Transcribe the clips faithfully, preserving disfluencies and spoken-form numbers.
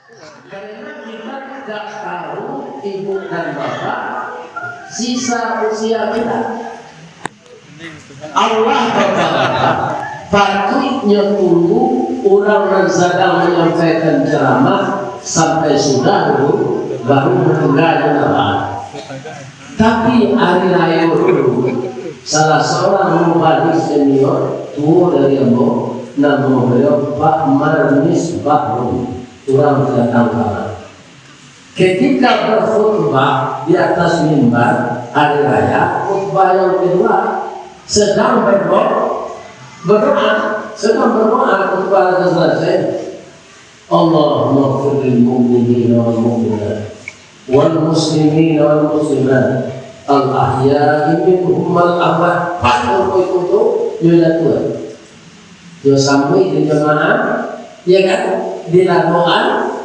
Karena kita tidak tahu ibu dan bapak sisa usia kita. Allah Taala patuiknyo tunggu urang nan sadang manyampaikan ceramah sampai sudah dulu, baru maningga nyo. Tapi ari rayo dulu, salah saurang mubalig senior, tuo dari ambo, namo baliau Pak Marnis Bahrun, urang Batang Karang. Ketika berkhutbah di atas mimbar hari raya, khutbah yang kedua, sedang berdoa, berdoa, sedang berdoa, khutbah sudah selesai. Allahumma ighfir lil mu'minina wal mu'minat, wal muslimina wal muslimat, al ahya'i minhum wal amwat. Pas waktu itu tu, dia jatuh. Dia sampai di jemaah, ya kan? Di lapangan,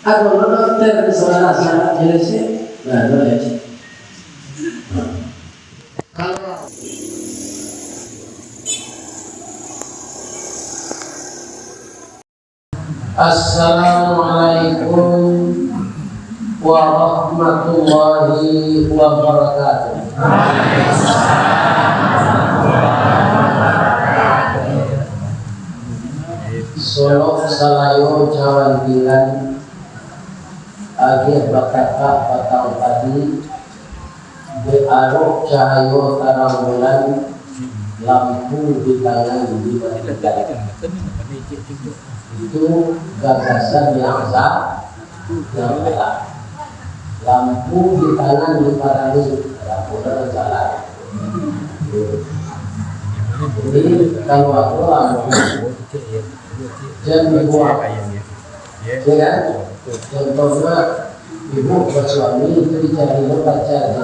atau mana ter saudara sangat jelas ya? Nah, itu ya. Kalau Assalamualaikum warahmatullahi wabarakatuh. Solok salayo cawantingan, agiah bakakak patang padi, diarok cahayo tarang bulan, lampu di tangan dimatikan. Itu gagasan yang sa-, yang salah. Lampu di tangan diparangi, lampu dalam salah. Jadi, kalau aku lampu, jangan dibuang. Ya kan? Contohnya, ibu basuami itu dicari lo pacar.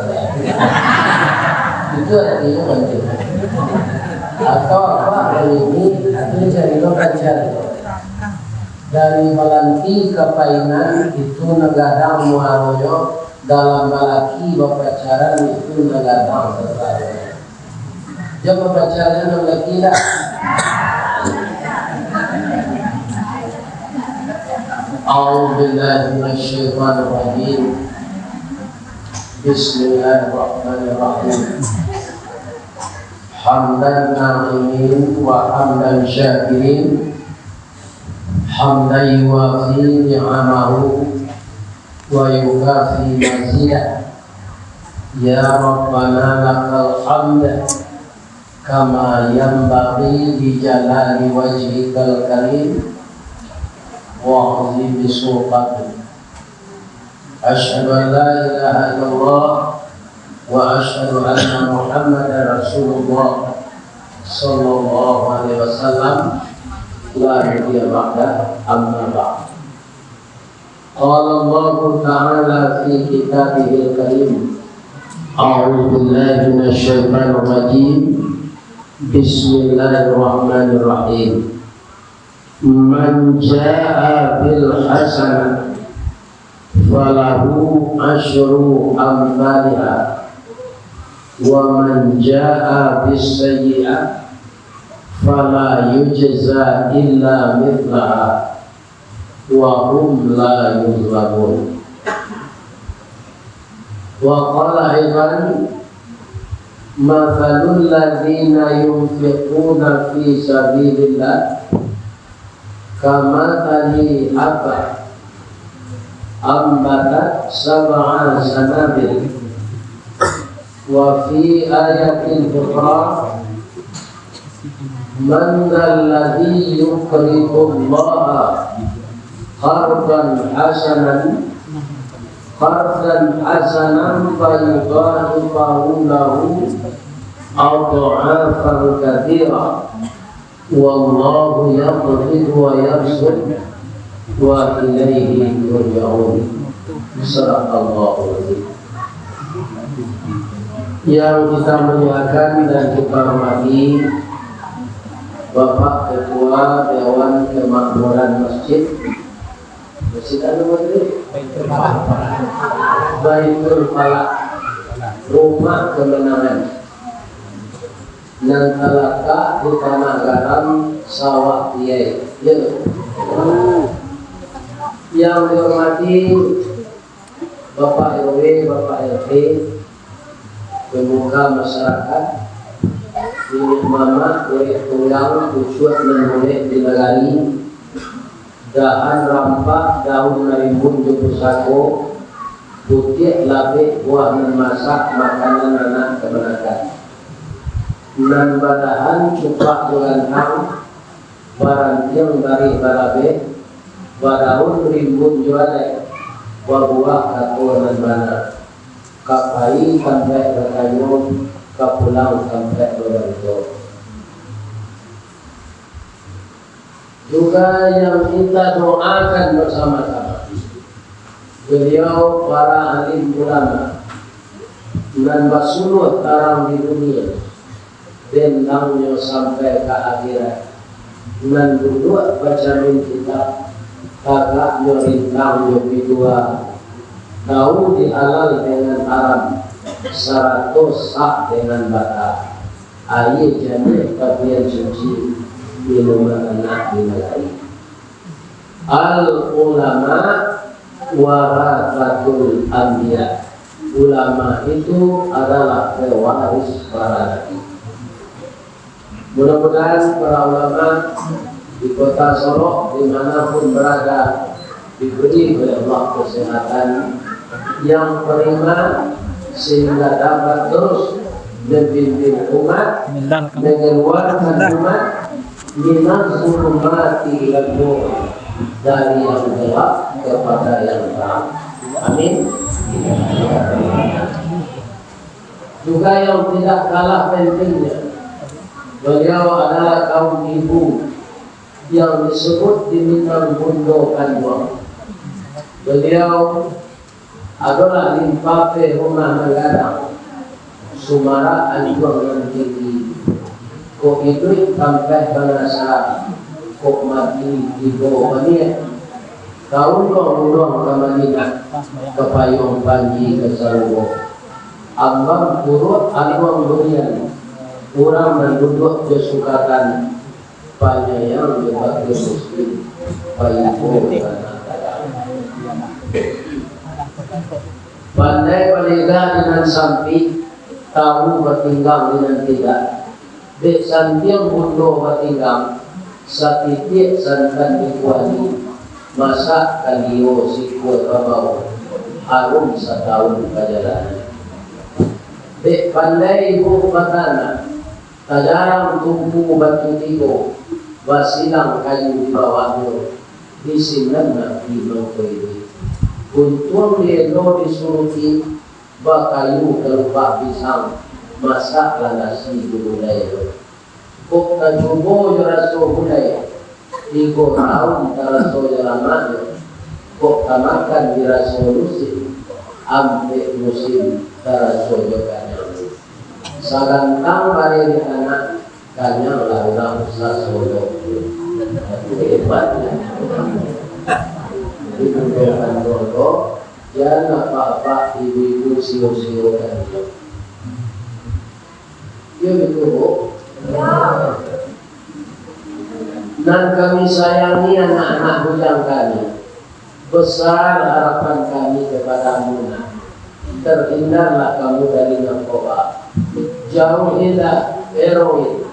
Itu artinya mandi. Atau apa hari ini, itu dicari lo pacar. Dari Balanti ka Painan itu nan gadang muaronyo, dalam balaki bapacaran itu nan gadang sasaro. Jan bapacaran nan laki lah. A'udzubillahi minasyaitonirrajim. Bismillahirrahmanirrahim. Hamdan na'imin wa hamdan syakirin. Hamdan yuwafi ni'amahu wa yukafi mazidah. Ya Rabbana lakal hamd, kama yanbaghi li jalali wajhikal karim wa 'azimi sultanik. Asyhadu an la ilaha illallah wa asyhadu anna Muhammadar Rasulullah sallallahu alaihi wasallam, la nabiyya ba'dah, amma ba'd. Qala Allahu ta'ala fi kitabihil karim, a'udzu billahi minasyaitonir rajim. Bismillahirrahmanirrahim. Man jaa bil hasanah falahu asyru amthaliha, wa man jaa bis sayyi'ah fala yujza illa mithlaha wa hum la yuzlamun. Wa qala aidan, mathalul ladzina yunfiquna fi sabilillah kamathali habbatin ambatat sab'a sanabila. Wa fi ayatin ukhra, man dzalladzi yuqridullaha qardan hasanan, qardan hasanan fayudha'ifahu lahu adh'afan katsirah. Wallahu yaqbidu wa yabsut wa ilaihi turja'un. Sadaqallahul azim. Yang kita muliakan dan kita hormati Bapak Ketua Dewan Kemakmuran Masjid, Masjid anu tadi? Baitul Falah. Rumah Kemenangan. Nan talatak di Tanah Garam, Sawah Tiai. Ya. Yang dihormati Bapak R W, Bapak R T, pemuka masyarakat, niniak mamak, urek tunggang, pucuak nan bulek di nagari, dahan rampak, daun nan rimbun jo pusako, putiak labek buah nan masak, makanan anak kamanakan. Nan badahan cupak jo gantang, barantiang barih barabeh, badaun rimbun jo alek, babuah kato nan bana. Ka pai tampek batanyo, ka pulang tampek babantuak. Juga yang kita doakan bersama-sama, beliau para alim ulama nan basuluah tarang di dunia, bendangnyo sampai ka akhirat, nan duduak bacamin kitab, tagaknyo rintang jo pitua, tahu di halal dengan haram, sarato sah dengan batal. Aia janiah tapian suci, minuman anak di nagari. Al ulama warasatul anbiya. Ulama itu adalah pewaris para nabi. Mudah-mudahan para ulama di Kota Solok, di mana pun berada, diberi oleh Allah kesehatan yang prima, sehingga dapat terus membimbing umat, mengeluarkan umat minaz zulumati ilan nur, dari yang gelap kepada yang terang. Amin. Juga yang tidak kalah pentingnya, beliau adalah kaum ibu yang disebut di Minang Bundo Kanduang. Beliau adolah limpapeh rumah nan gadang, sumarak anjuang nan tinggi. Kok iduik tampek banasa, kok mati tibo baniaik. Ka uluang-uluang ka Madinah, ka payuang panji ka sarugo. Ambang kuruak aluang durian, urang nan duduak jo sukatan, panyayang jo fakir miskin, paibo jo anak gadang. Pandai balega di nan sampik, tahu batinggang di nan tidak. Dek santiang bundo batinggang, satitiak santan di kuali, masak kalio sikua kabau, harum satahun pajalanan. Dek pandai ibu batanak, tajarang tumpu batu tigo, basilang kayu di bawahnyo, di sinan api mangko iduik. Untuang di elo disuruti, bakayu kalupak pisang, masaklah nasi di gulai. Kok tacubo jo raso gulai, tigo taun taraso jo lamaknyo. Kok tamakan diraso lusin, ampek musin taraso jo kanyang. Sagantang bareh di tanak, kanyang lah urang sasolo. Hebatnyo. Di budokan dodo, jan apak-apak ibu-ibu sio-siokan. Iyo betul, Bu? Nan kami sayangi anak-anak bujang kami, besar harapan kami kepadamu, Nak. Terhindarlah kamu dari narkoba. Jauhilah heroin.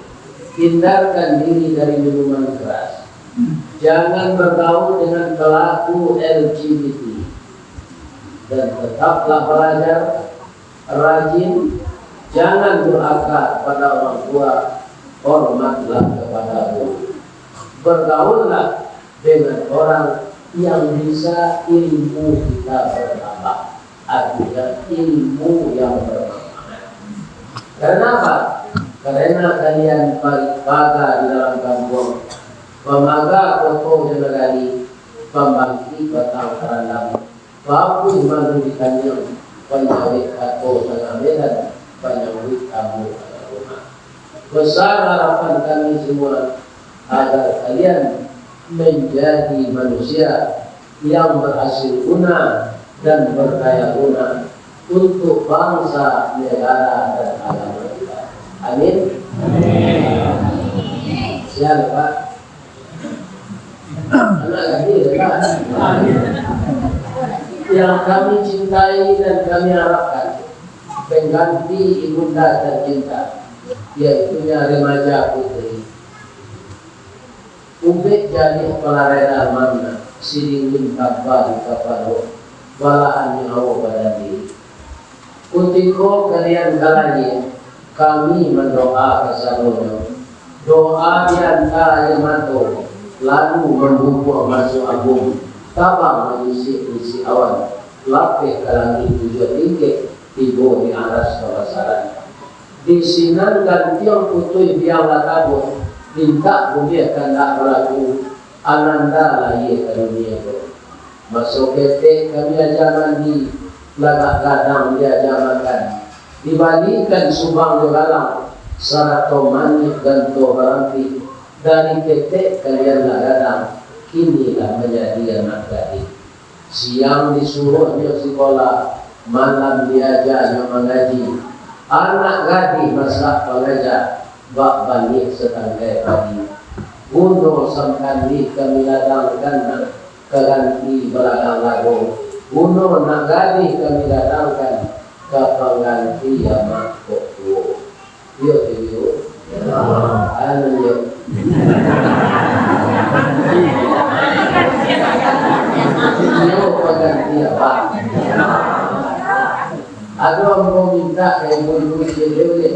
Hindarkan diri dari minuman keras. Jangan bergaul dengan pelaku L G B T. Dan tetaplah belajar, rajin, jangan durhaka kepada orang tua, hormatlah kepada guru. Bergaullah dengan orang yang bisa ilmu kita bertambah, artinya ilmu yang bermanfaat. Karena apa? Karena kalian pa-, paga di dalam kampuang, pamaga koto jo nagari, pambangkik batang karandang, babuih madu di kaniang, panyawik kato tangah medan, panyambut tamu tangah rumah. Besar harapan kami semua, agar kalian menjadi manusia yang berhasil guna dan berdaya guna untuk bangsa, negara, dan agama kita. Amin. Amin. Siap, Pak. Anak gadih, kan? Yang kami cintai dan kami harapkan, pengganti ibunda tercinta, yaitunya remaja putri. Ubek jaleh palarai daman, sidingin kaba di kapalo, balahan nyawo badan diri. Kutiko kalian ka lahia, kami mandoa kasadonyo. Doa dianta aia mato, lalu mambubuak maso agung, tabang manyisik-nyisik awan, lapeh ka langik tujuah tingkek, tibo di aras kabasaran. Di sinan gantiang putuih biang lah tabuah, pintak buliah kandak balaku, ananda lahia ka dunia ko. Maso ketek kami aja mandi, lagak gadang diaja makan, dibalikan subang jo galang, sarato manik ganto barampik, dari ketek kalian lah gadang, kini lah manjadi anak gadih. Siang disuruahnyo sikolah, malam diajanyo mangaji. Anak gadih masak pangaja, bak baniah satangkai padi. Guno sampandi kami ladangkan nak, ka ganti balakang lago. Guno nak gadih kami ladangkan, ka pangganti amak kok tuo. Iyo, iyo. Anu, iyo. Iyo, pangganti apak. Ado ambo mintak ka ibu-ibu ciek dulu, yo.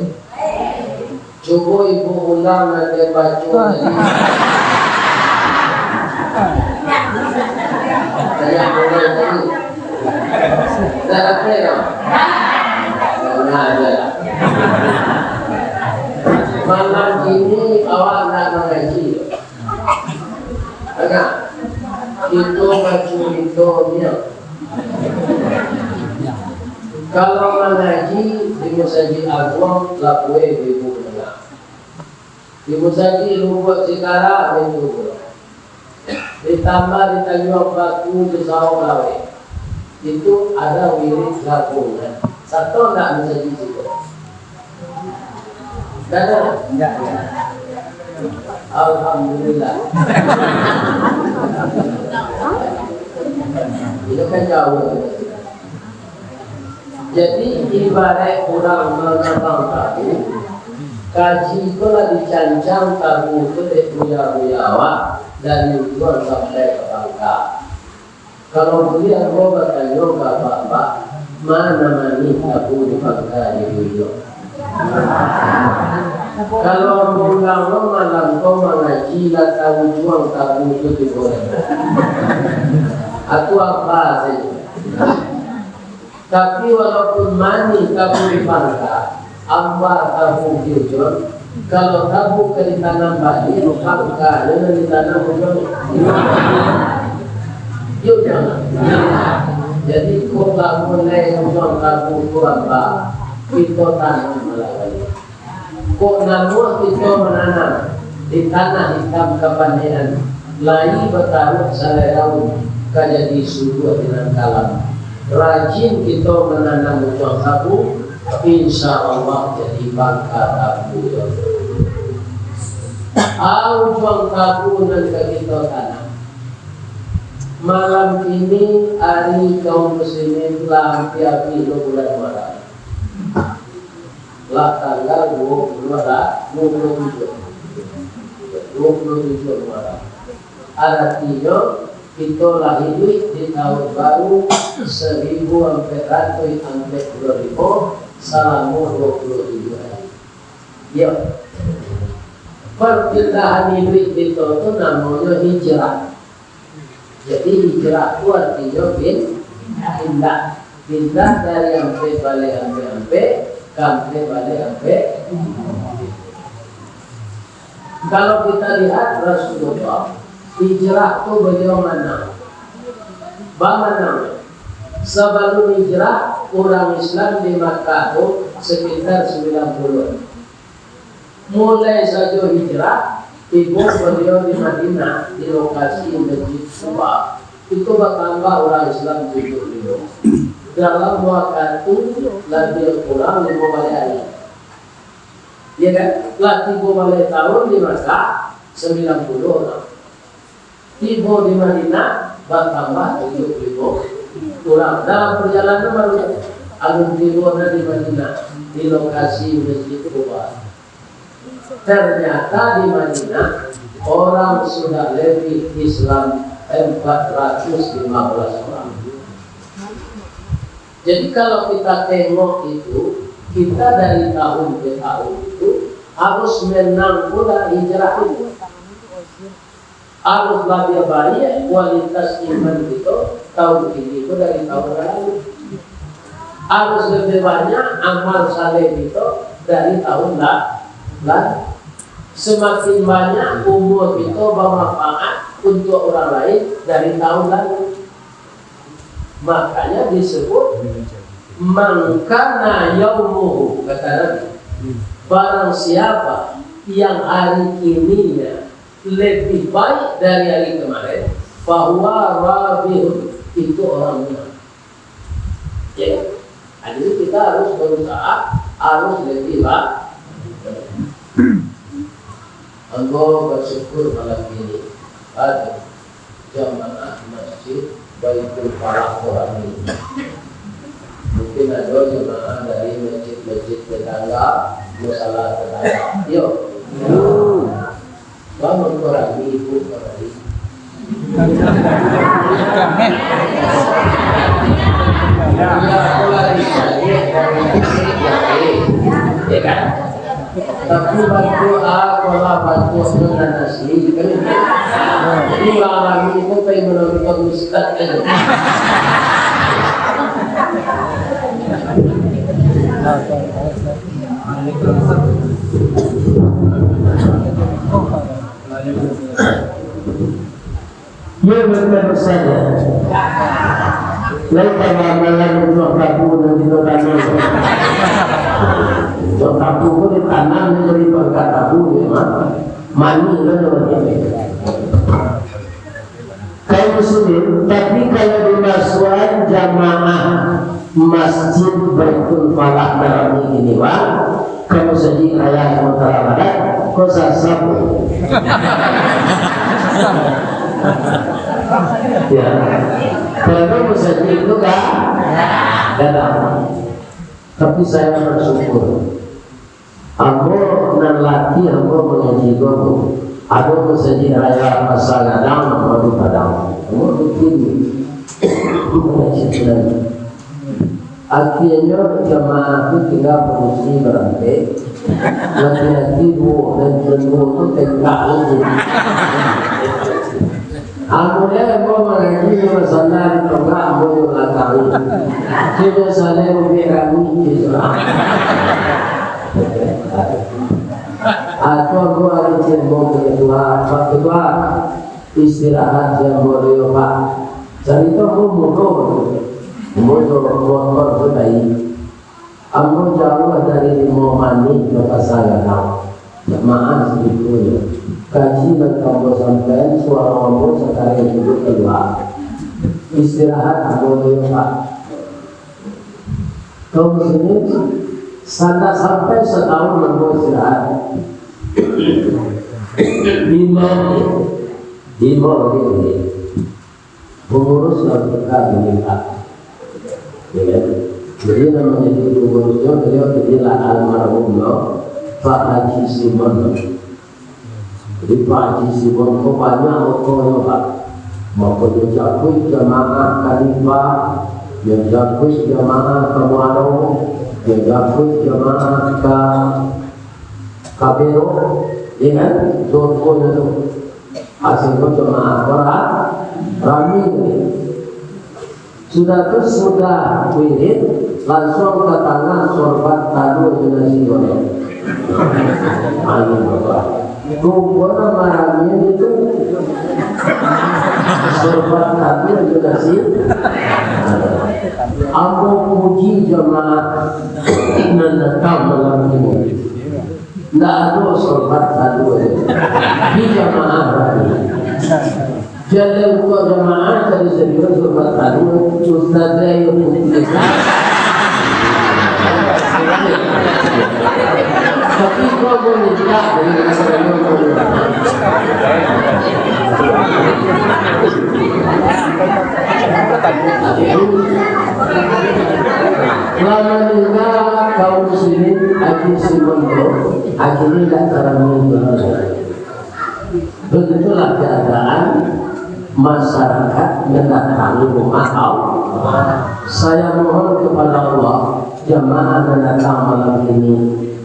Cubo ibu ulang nan den baco tadi. Banyak ulang tadi. Dah sampai dah? Nah, dah. Malam kini awak nak mangaji. Nah, kito bacurito nian. Kalau mangaji di Masajik Aguang, lapeh ibu-ibu mandanga. Di Masajik Lubuak Sikara, itu pulo. Ditambah di Tanjuang Batu, di Sawo Laweh. Itu ada wirid gabungan. Sato ndak masajik situ? Ndak ada? Ndak ada. Alhamdulillah. Itu kan jauh. Jadi, ibarat urang manabang tabu, kaji ko lah dicancang tabu tu dek buya-buya awak, dari ujuang sampai ka pangka. Kalau buliah ambo batanyo ka apak-apak, ma nan manih tabu di pangka di ujuang? Kalau ambo ulang lo malam ko mangaji, lah taujuang tabu tu di goreng. Atu apa sajo? Tapi, walaupun manih tabu di pangka, amba tabu di ujuang, kalau tabu ka ditanam baliak, pangkanyo nan ditanam ujuang. Iyo, jan. Jadi, kok lah mulai ujuang tabu tu amba, kito tanam lah baliak. Kok namuah kito mananam di tanah itam kapandean, lai bataruak salai daun, ka jadi suduah di nan kalam. Rajin kito mananam ujuang tabu, insya Allah jadi pangka tabu, yo. A ujuang tabu nan ka kito tanam. Malam kini ari kaum muslimin lah ampia abih lo bulan Muharram. Lah tanggal duo puluah lah, duo puluah tujuah. Duo puluah tujuah Muharram. Aratinyo, kito lah iduik di tahun baru saribu ampek ratuih ampek puluah limo salamo duo puluah tujuah ari. Iyo. Perpindahan iduik kito tu namonyo hijrah. Jadi, hijrah tu artinyo pin-, pindah. Pindah dari ampek baleh ampek-ampek, ka ampek baleh ampek. Kalau kita lihat Rasulullah, hijrah tu beliau manang. Bamanang. Sabalum hijrah, urang Islam di Makkah tu sekitar sembilan puluh. Mulai sajo hijrah, tibo baliau di Madinah, di lokasi Masjid Quba. Itu batambah urang Islam tujuah puluah. Dalam wakatu labiah kurang limo baleh ari. Iyo kan? Lah tigo baleh tahun di Makkah, sambilan puluah urang. Tibo di Madinah, batambah tujuah puluah limo urang. Dalam pajalanan baru, alun tibo nan di Madinah, di lokasi Masjid Quba. Ternyata di Madinah, orang sudah lebih Islam empat ratus lima belas orang. Jadi, kalau kita tengok itu, kita dari tahun ke tahun itu harus menang pula hijrah itu. Harus labiah baiak kualitas iman kito tahun kini ko dari tahun lalu. Harus labiah banyak amal saleh kito dari tahun la-, lalu. Semakin banyak umur kito bamanfaat untuak urang lain dari tahun lalu. Makanya disebut, "Man kana yaumuhu," kata Nabi, "barang siapa yang hari kininya lebih baik dari hari kemarin, fahuwa rabihun," itu orang menang. Ya, jadi kita harus berusaha, harus lebih ba-, Ambo basyukur malam ini, ado jamaah Masjid Baitul Falah ko rami. Mungkin ado jamaah dari masjid-masjid tetangga, musala tetangga. Yo. Baa mangko rami ibu kamari? Ya, aku lari cari, ya kan? Tapi bantuak, ah, kalau bantuak tu nan asli, kan? Jadi, urang rami tu pai manonton ustaz, kan? Yo, betul saja. Lai ka malam untuak kabu nan kito tanam. Untuak kabu ko ditanam dari pangka kabu, yo, mah. Mani lah namanya. Kaum muslimin, tapi kalau dimasuakan jamaah Masjid Baitul Falah dalam ini, Bang, ka Masjid Raya Sumatera Barat, ko sasam. Ya. Karena masjid itu kan gadang. Tapi saya bersyukur. Ambo nan laki ambo mangaji ko, ado Masjid Raya Pasar Gadang, ambo di Padang. Ambo rutin mangaji sinan. Akhianyo jamaah tu tingga padusi barampek, laki-laki duo, nan duo tu tengkak sajo. Ambo deh, ambo mangaji jo basanda di tonggak, ambo di balakang. Sudah saleh ubek rami, gitu. Atau ambo ari cembo ke ketua, Pak Ketua, istirahat cembo dulu, Pak. Carito ambo mudo, ambo jo motor tu tadi. Ambo jauah dari Limau Manih ka Pasar Gadang. Maaf sadikitnyo. Kaji nan ambo sampaian, suaro ambo sakareh tu kalua. Istirahat ambo dulu, Pak. Kaum muslimin, sandak sampai satahun ambo istirahat. Imam, imam ni. Pengurus lah bukan diminta. Ya kan? Jadi, nan manjadi pengurusnyo, beliau jadilah almarhum, no, Pak Haji Simon. Jadi, Pak Haji Simon ko banyak okonyo, Pak. Mako, nyo japuik jamaah ka Limpa, nyo japuik jamaah ka Muaro, nyo japuik jamaah ka Kabero, ya kan? Contohnyo tu. Hasil ko jamaah ko ra-, rami. Sudah tu, sudah wirid, lansuang ka tangah sorban talua jo nasi goreng. Anu, Bapak. Tunggu nama rami itu. Sorban talua jo nasi. Ambo puji jamaah nan datang malam ini. Ndak ado sorban talua di jamaah tadi. Jaleh untuak jamaah tadi sajo sorban talua, ustaz ayo putih. Tapi kau mau nikah dengan seorang yang mau nikah. Lama nikah kaum muslimin, Haji Simon tu, akhirnya tak terang. Begitulah keadaan masyarakat mendatangi rumah Allah. Saya mohon kepada Allah, jamaah yang datang malam ini,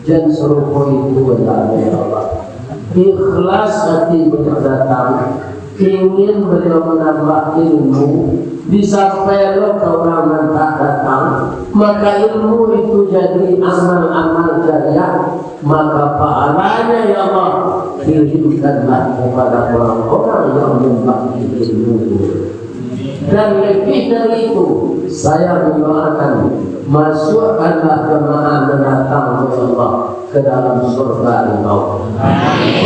jan sarupo itu, ya Allah. Ikhlas hati beliau datang, ingin beliau menambah ilmu, disampaikan ka urang nan tak datang, maka ilmu itu jadi amal-amal jariah, maka pahalanya, ya Allah, kirimkanlah kepada orang-orang yang membagi ilmu ini. Dan lebih dari itu, saya mendoakan, masukkanlah jemaah mendatang, ya Allah, ke dalam surga Engkau.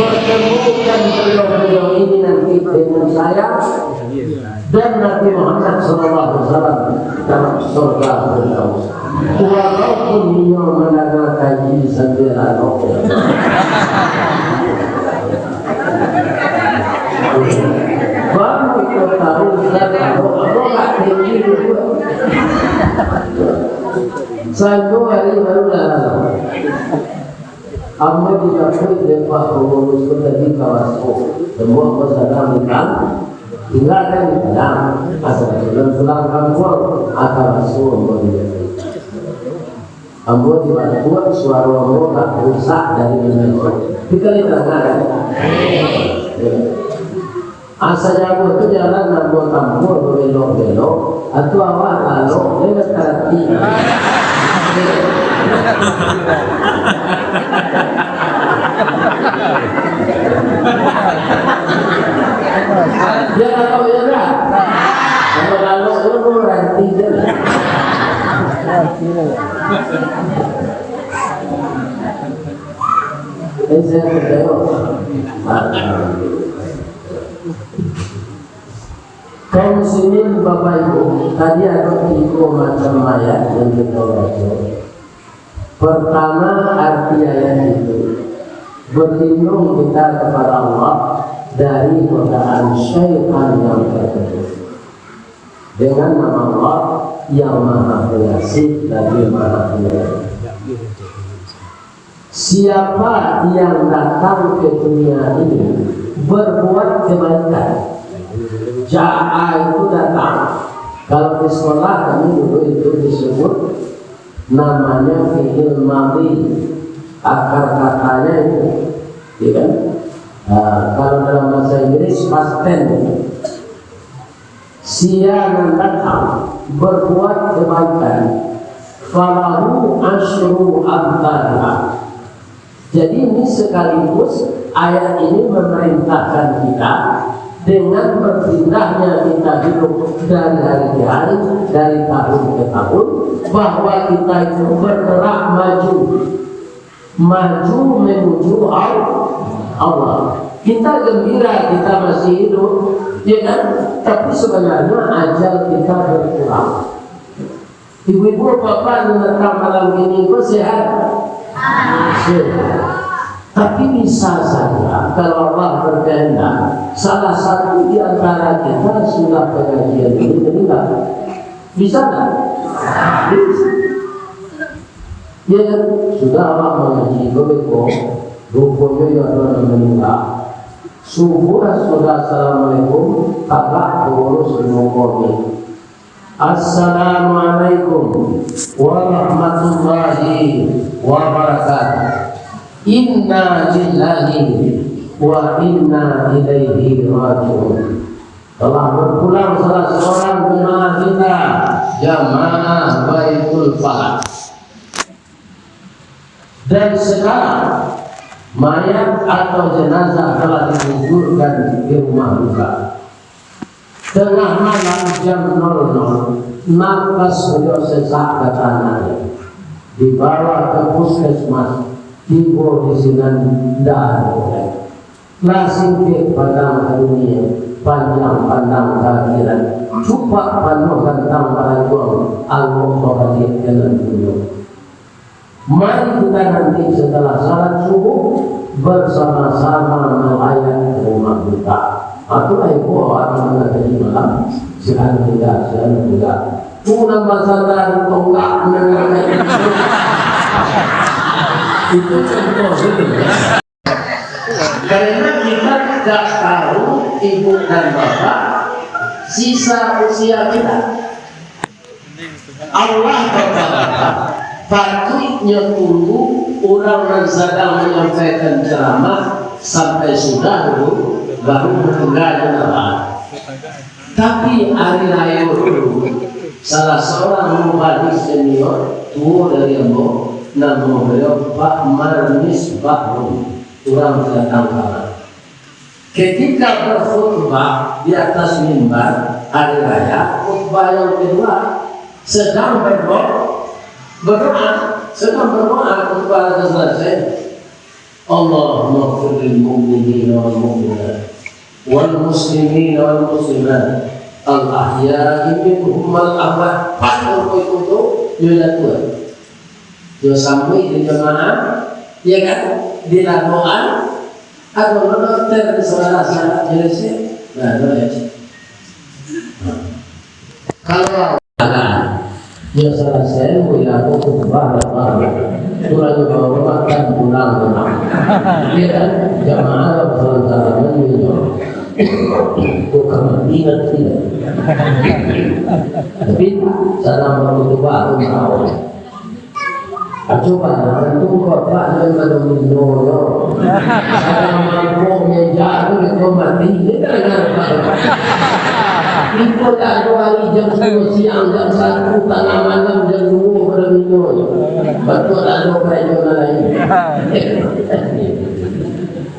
Pertemukan beliau-beliau ini nanti dengan saya dan Nabi Muhammad sallallahu alaihi wasallam dalam surga Firdaus. Walaupun inyo mandanga kaji sambil lalok. Baru kau tahu, Ustaz, lalok, lalok lah tinggi juga. Satu hari baru lah lalok. Ambo dijapuik dek Pak Pengurus tu tadi ka Wasko. Semua pesanan ikan, tinggalkan di padang. Asa pulang-pulang kampuang, aka Wasko ambo dijapuik. Ambo dibantuak, suaro ambo agak rusak dari Indonesia. Kita ni terangkan, kan? Ya. Asa jauah tu jalan ambo tampuah babelok-belok, atau awak lalok, dia nggak ngerti. Dia lalok, ya dah. Kalau lalok, dia mau berhenti je. Eh, saya percaya. Kaum muslimin, Bapak Ibu, tadi ada tiga macam ayat yang kita baca. Pertama, arti ayat itu, berlindung kita kepada Allah dari godaan syaitan yang terkutuk. Dengan nama Allah yang Maha Pengasih lagi Maha Penyayang. Siapa yang datang ke dunia ini berbuat kebaikan, jaa itu datang. Kalau di sekolah kami dulu itu disebut namanya fi'il madhi, akar katanya itu, ya kan? Nah, kalau dalam bahasa Inggris, past tense. Sia nan datang berbuat kebaikan, falahu asyru amthaliha. Jadi, ini sekaligus ayat ini memerintahkan kita dengan berpindahnya kita hidup dari hari ke hari, dari tahun ke tahun, bahwa kita itu bergerak maju. Maju menuju Al-, Allah. Kita gembira kita masih hidup, ya kan? Tapi sebenarnya ajal kita berkurang. Ibu-ibu, bapak yang datang malam ini, kok sehat? Sehat. Tapi bisa saja, kalau Allah berkehendak, salah satu di antara kita sudah pengajian ini meninggal. Bisa nggak? Bisa. Ya kan? Sudah awak mangaji, babeko, ruponyo iyo ado nan maningga. Subuah sudah assalamualaikum, tagak pangurus di muko ni. Assalamualaikum warahmatullahi wabarakatuh. Inna lillahi wa inna ilaihi raji'un. Telah berpulang salah seorang jemaah kita, jamaah Baitul Falah. Dan sekarang, mayat atau jenazah telah dikuburkan di rumah duka. Tengah malam jam nol nol, nafas beliau sesak, kata anaknya. Dibawa ke puskesmas, tibo di sinan, ndak ado lai. Lah singkek pandang ka dunia, panjang pandang ka akhirat. Cupak panuah gantang barajuang, alok babaliak ka nan punyo. Mari kita nanti setelah salat subuh bersama-sama melayat ke rumah duka. Itulah ibu awak yang tadi malam, sihan muda, sihan muda. Tu nama sana di tonggak menengah. Itu contoh saja. Karena kita tidak tahu ibu dan bapak sisa usia kita. Allah berkata, patuiknyo tunggu urang nan sadang manyampaikan ceramah sampai sudah dulu, baru batingga jo napa. Tapi ari rayo dulu, salah saurang mubalig senior, tuo dari ambo, namo baliau Pak Marnis Bahrun, urang Siatang Karang. Ketika berkhutbah di atas mimbar hari raya, khutbah yang kedua, sedang berdo-, berdoa, sedang berdoa, khutbah sudah selesai. Allahumma ighfir lil mu'minina wal mu'minat, wal muslimina wal muslimat, al ahya'i minhum wal amwat. Pas waktu itu tu, dia jatuh. Dia sampai di jamaah, ya kan? Di lapangan, atau dokter di salah-salah jelasnya. Nah, itu ya. Kalau ada, ya salah saya, ya aku khutbah, apa? Pulang ke bawah, makan, pulang ke rumah. Ya kan? Jamaah, salam-salaman, ya. Kok kamu ingat tidak? Tapi, salam berkhutbah, aku tahu. Ajo barang tu bapak nan badomino yo. Salah mangkok meja tu, iko mati, dia tak dengar. Iko tak ado hari jam sepuluh siang, jam satu tangah malam, jam dua badomino yo. Batua tak ado karajo nan lain.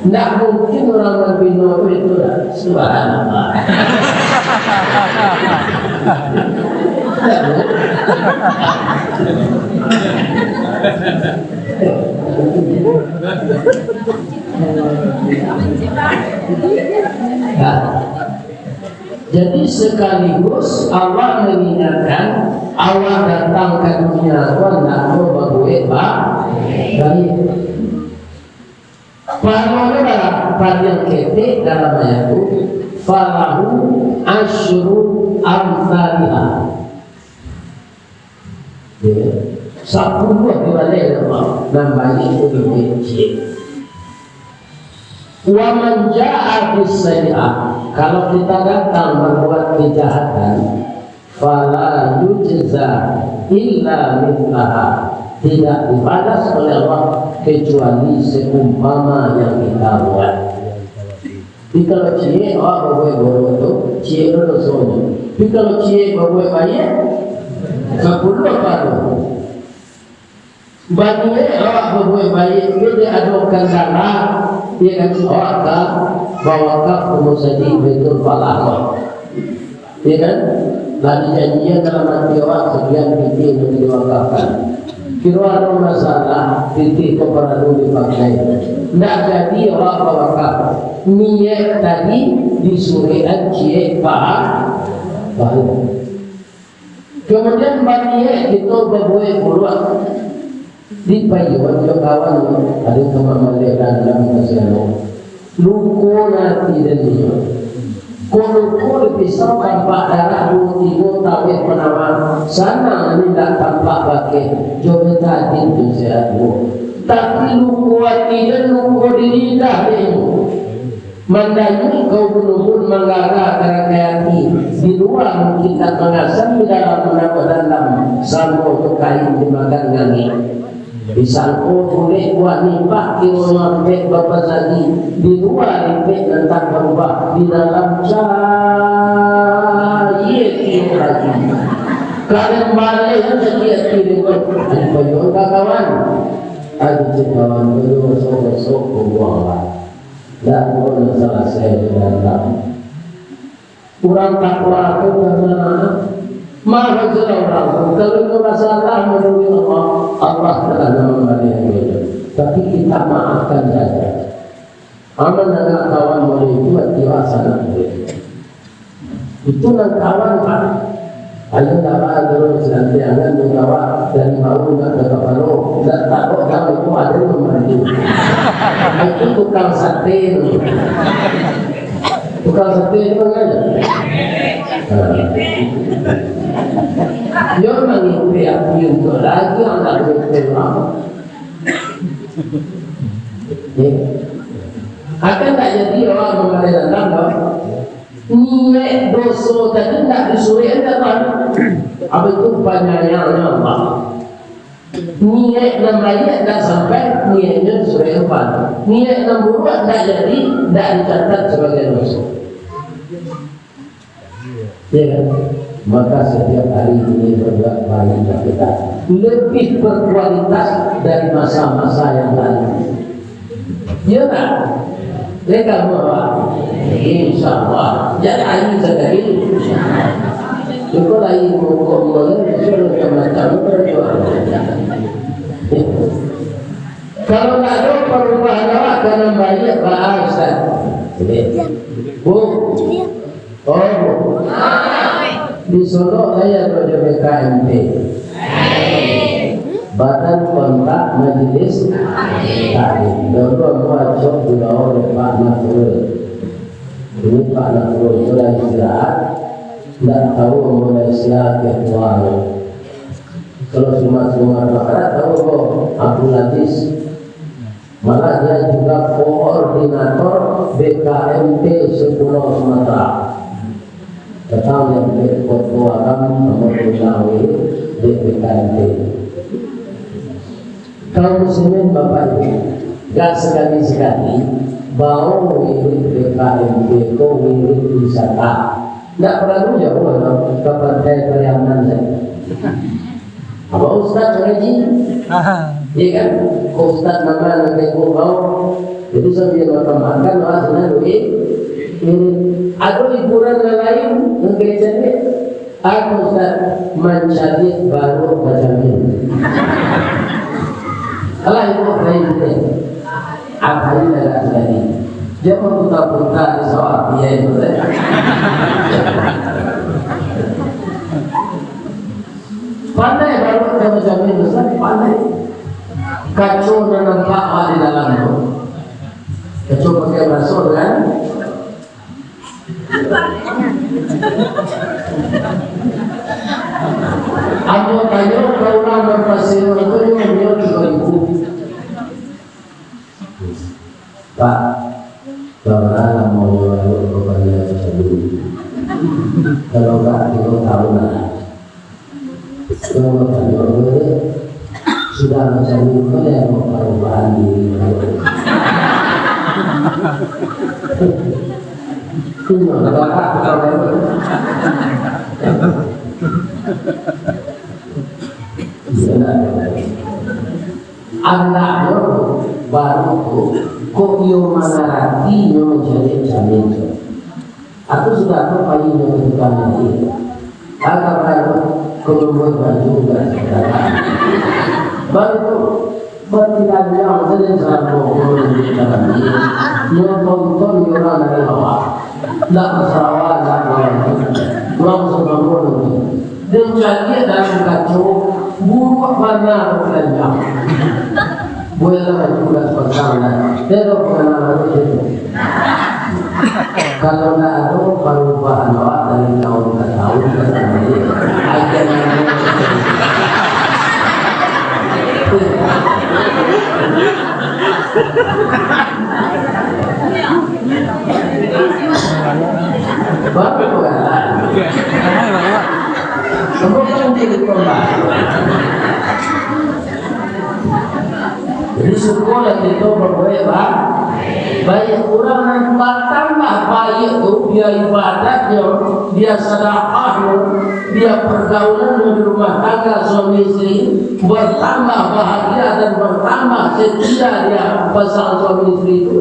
Ndak mungkin urang babino tu itu lah. Subhanallah. Ndak mungkin. Nah, jadi sekaligus Allah mengingatkan, Allah datang ka dunia tu handak babuek ba-, baik. Pahalonyo bara-, paliang ketek dalam ayat tu, "Falahu asyru amsaliha." Ya. Sapuluah dibaleh Allah, nan baiak tu dibuek ciek. "Wa man jaa bis sayyi'ah," kalau kita datang berbuat kejahatan, "fala yujza illa mithlaha," tidak dibalas oleh Allah kecuali seumpama yang kita buat. Jadi kalau ciek, awak babuek buruak tu, ciek tu dosonyo. Tapi kalau ciek babuek baiak, sapuluah pahala. Baniaik awak babuek baiak, iyo diadokan darah, iyo kan, awak ka bawakaf ka musajik Baitul Falah, iyo kan. Lah dijanjian dalam ati awak, sakian pitih nan diwakafkan. Kiro ado masalah, pitih ko paralu dipakai. Ndak jadi awak bawakaf. Niaik tadi disuruikan ciek paha-, pahala. Kemudian baniaik kito babuek buruak, dipaiyoan jo kawan, ado ka mamaliak dandam ka si anu. Luko nan ati den inyo. Ko luko dipisau tampak darah duo tigo taweh panawar, sanang nan indak tampak bakeh, jo betadin jo sehat juo. Tapi luko ati den luko di lidah den inyo. Mandanyuik ka ubun-ubun, manggaga ka rakai ati. Di lua mungkin nak mangasan, di dalam manamah dandam, samo jo kain dimakan angek. Disangko bulek buah nipah, kironyo ampek bapasagi. Di lua ripek nan tak barubah, di dalam cayie tiok lagi. Kalian baleh sakik ati dek ko. Ayo pajuang ka kawan. Ayo cek kawan, pajuang sok-sok pembuang lah. Dak pernah salasai di dalam. Urang takwa tu karena maaf. Maaf sajolah urang tu. Kalau itu masalah menurut Allah, Allah telah mambari itu. Tapi kita maafkan saja. Aman agak kawan boleh itu, ati awak sanak boleh. Itu nan kawan, Pak. Ayo, kawan, terus, Jangan dibawa dari bawah nak ke kapalo, nak takut kalau itu ada yang maju. Itu tukang sate tu. Tukang sate itu kan ada. Dia mangikuti api untuk lagi anak berkembang. Ya. Akan tak jadi orang mamakai datang, tau. Niaik doso tadi ndak disuruah datang. Apa itu panyayangnya Allah. Niaik nan baiak ndak sampai, niaiknyo disuruah datang. Niaik nan buruak ndak jadi, ndak dicatat sabagai doso. Ya kan? Maka setiap hari ini berbuat baiklah kita. Lebih berkualitas dari masa-masa yang lalu. Ya tak? Leka bawa. Insya Allah. Jadi hari sekali. Cukup lagi mukul mulai, suruh macam-macam berjuang. Kalau tak ada perubahan awak, kena balik, Pak Ustaz. Bu, Oh, di Solok lai ado jo B K M T. Badan Kontak Majelis Taklim. Dulu ambo acok dibawa oleh Pak Nasrul. Kini Pak Nasrul tu lah istirahat. Ndak tahu ambo lah sia ketuanyo. Kalau Sumatera Barat tahu ko Abdul Aziz. Malah dia juga koordinator B K M T se-Pulau Sumatera. Datang yang ke Kota Agam, nomor lima W di B K M T. Kaum muslimin Bapak Ibu, gak sekali-sekali, bawa wirid B K M T ko wirid wisata. Ndak perlu jauh, ka Pantai Pariaman saja. Apa ustaz ngaji? Iya kan? Kok ustaz nama nak tengok kau? Jadi sambil makan-makan, wah, senang duit. Ini ada hiburan yang lain, mungkin jadi. Aku ustaz mencari baru macam ini. Alah, itu apa ini? Apa ini agak terjadi? Dia berputar-putar di sawah, dia itu, eh. Pandai baru kita menjamin besar, pandai. Kaco nan nampak awak di dalam tu. Kaco pakai baraso kan? Ambo tanyo ka urang nan pasir tu, nyo, nyo tigo ribu. Pak, bara lamo nyo baru ka Paniai Camin? Kalau ndak, tigo tahun lah. Kalau tanyo dulu, sudah macam ni, mana yang mau perubahan diri? Cuma ada apa? Iya, nak. Andaknyo baru tu, kok iyo mangarati nyo mancaliak camin tu. Aku sudah tu payi nyo ka tukang jahit. Agak baru, kok mambuek baju udah saudara. Baru tu, batilanjang sajo salamo ko di dalam jahit. Nyo tonton di urang dari bawah. Ndak basarawa, ndak bawa. Urang sambamo tu. Den caliak dalam kaco, buruak bana balanjang. Buailah baju dah sepasang dah. Tengok pengenalan itu. Kalau ndak ado parubahan awak dari tahun ke tahun, aja namo. Bapak Tuhan. Semua kan jadi korban. Jadi, syukurlah kito babuek ba-, baiak. Urang nan batambah baiak tu, dia ibadatnyo, dia sadakahnyo, dia pergaulannyo di rumah tangga suami isteri, bertambah bahagia dan bertambah setia dia pasangan suami isteri itu,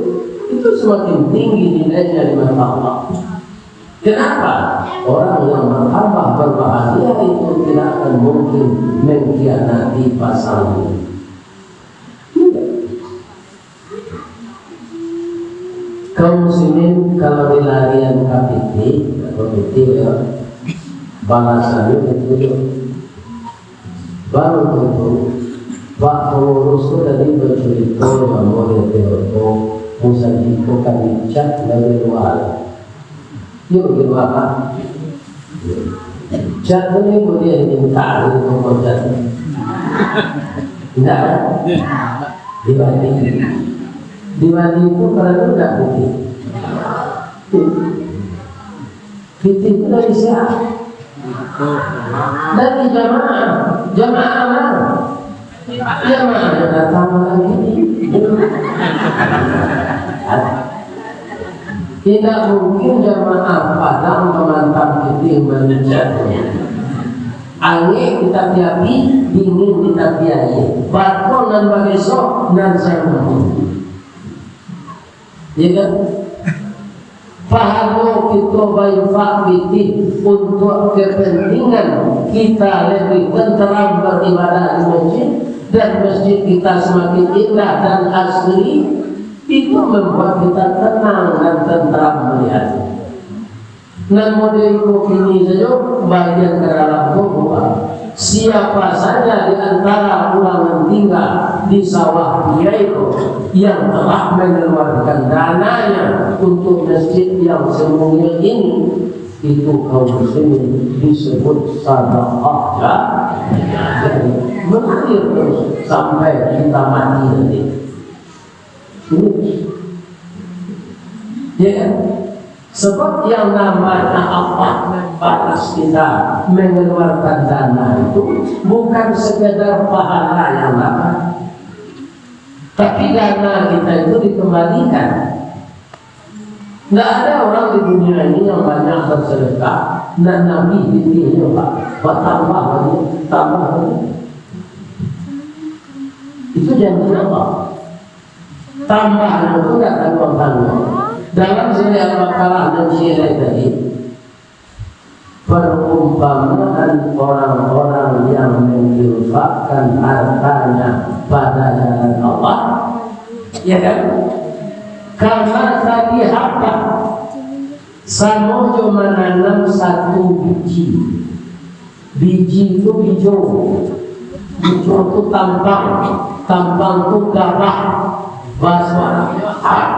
itu semakin tinggi nilainya di mata Allah. Kenapa? Orang yang bertambah berbahagia itu tidak akan mungkin mengkhianati pasangan. Tidak. Kaum muslimin, kalau dilarian ka pitih, atau pitih ya, balasannya itu. Baru tu, Pak Pangurus tu tadi bacurito, namo dia tu, musajik tu kan dicat dari luar. Yuk, di luar, Pak. Cat tu ni boleh minta ni, mau cat. Indak, kan? Dibanding. Dibanding tu perlu tak putih? Pitih tu dari sia? Dari jamaah. Jamaah ma? Jamaah nan datang malam ini. Indak mungkin jamaah Padang mamantang pitih malincat. Angek di tapi api, dingin di tapi aia. Batua nan bagesok, nan sarumpun. Ya kan? Pahalo kito bainfak pitih untuak kepentingan kita lebih tenteram beribadah di masjid, dan masjid kita semakin indah dan asri, itu membuat kita tenang dan tenteram melihat. Nan model iko kini sajo, bagian ka dalam tu, Pak. Siapa saja di antara urang nan tingga di sawah Piai ko yang telah mengeluarkan dananya untuk masjid yang semungil ini, itu kaum muslimin disebut sadaqah jariyah. Mengalir terus sampai kita mati nanti. Ini. Ya kan? Sebab yang namanya Allah membalas kita mengeluarkan dana itu bukan sekedar pahala yang dapat, tapi dana kita itu dikembalikan. Nggak ada orang di dunia ini yang banyak bersedekah, nan nambah pitihnyo, Pak, bertambah lagi, tambah lagi. Itu janji Allah. Tambah itu ndak tangguang-tangguang. Dalam surah Al-Baqarah nan ciek tadi, perumpamaan orang-orang yang menginfakkan hartanya pada jalan Allah, ya kan? Kamatsali habbah, samo jo mananam satu biji. Biji tu bijo. Bijo tu tampang. Tampang tu gabah. Bahaso Arabnyo hab.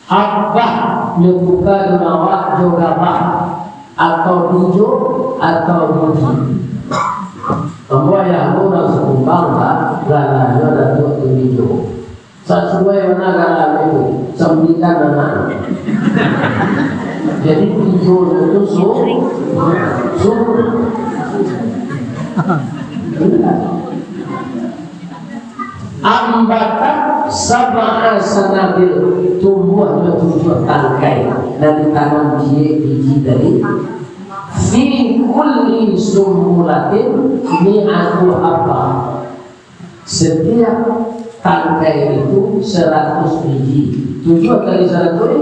Habbah nyo tuka jo awak jo gabah. Atau bijo, atau biji. Ambo ayah ambo urang Sikumbang, Pak, galanyo Datuak Tun Bijo. Sasuai bana galanyo tu, sambilan anak. Jadi, tujuah tu su-, su-, ambatat sab'a sanabil, tumbuahnyo tujuah tangkai, nan ditanam ciek biji tadi, fi kulli sumbulatin mi'atu habbah. Setiap tangkai itu seratus biji. Tujuah kali seratus?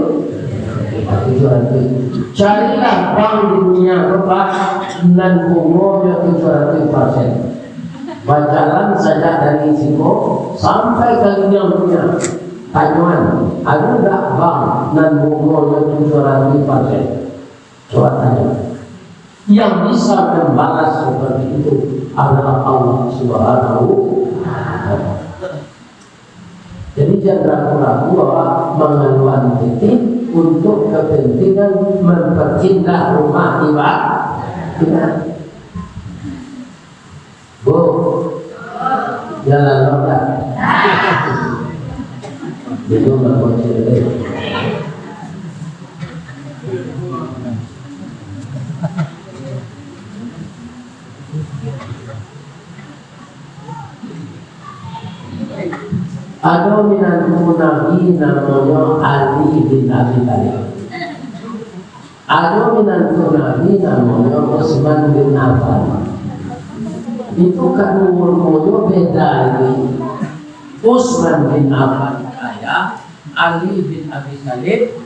Tujuah ratus. Carilah bank di dunia ko, Pak, nan bungonyo tujuah ratus persen. Bajalan saja dari siko sampai ka liang dunia. Tanyoan, ado ndak bank nan bungonyo tujuah ratus persen? Coba tanyo. Yang bisa membalas seperti itu adalah Allah Subhanahu wa Ta'ala. Jadi, jan ragu-ragu awak mangaluan pitih untuk kepentingan memperindah rumah iba-, ibadah. Bu, jalan lo dah. Minum lah bocil deh. Ado minantu Nabi namonyo Ali bin Abi Thalib. Ado minantu Nabi namonyo Utsman bin Affan. Itu kan umurnyo beda ini. Utsman bin Affan kaya, Ali bin Abi Thalib.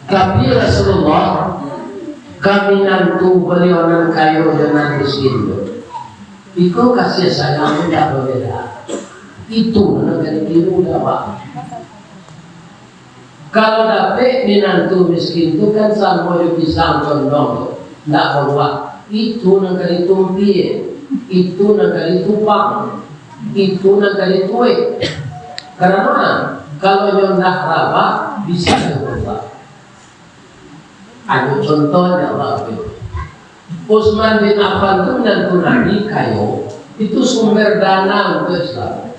Tapi Rasulullah Ka minantu baliau nan kayo jo nan miskin tu. Iko kasih sayang tu indak babeda. Itu nan ka ditiru dek awak. Kalau dapek minantu miskin tu kan samo jo pisang condong tu, indak babuah. Itu nan ka ditumpie, itu nan ka ditupang, itu nan ka dituek. Karano kalau nyo ndak rabak, bisa jo babuah. Ado contohnyo, Bapak Ibu. Utsman bin Affan tu minantu Nabi, kayo, itu sumber dana untuak Islam.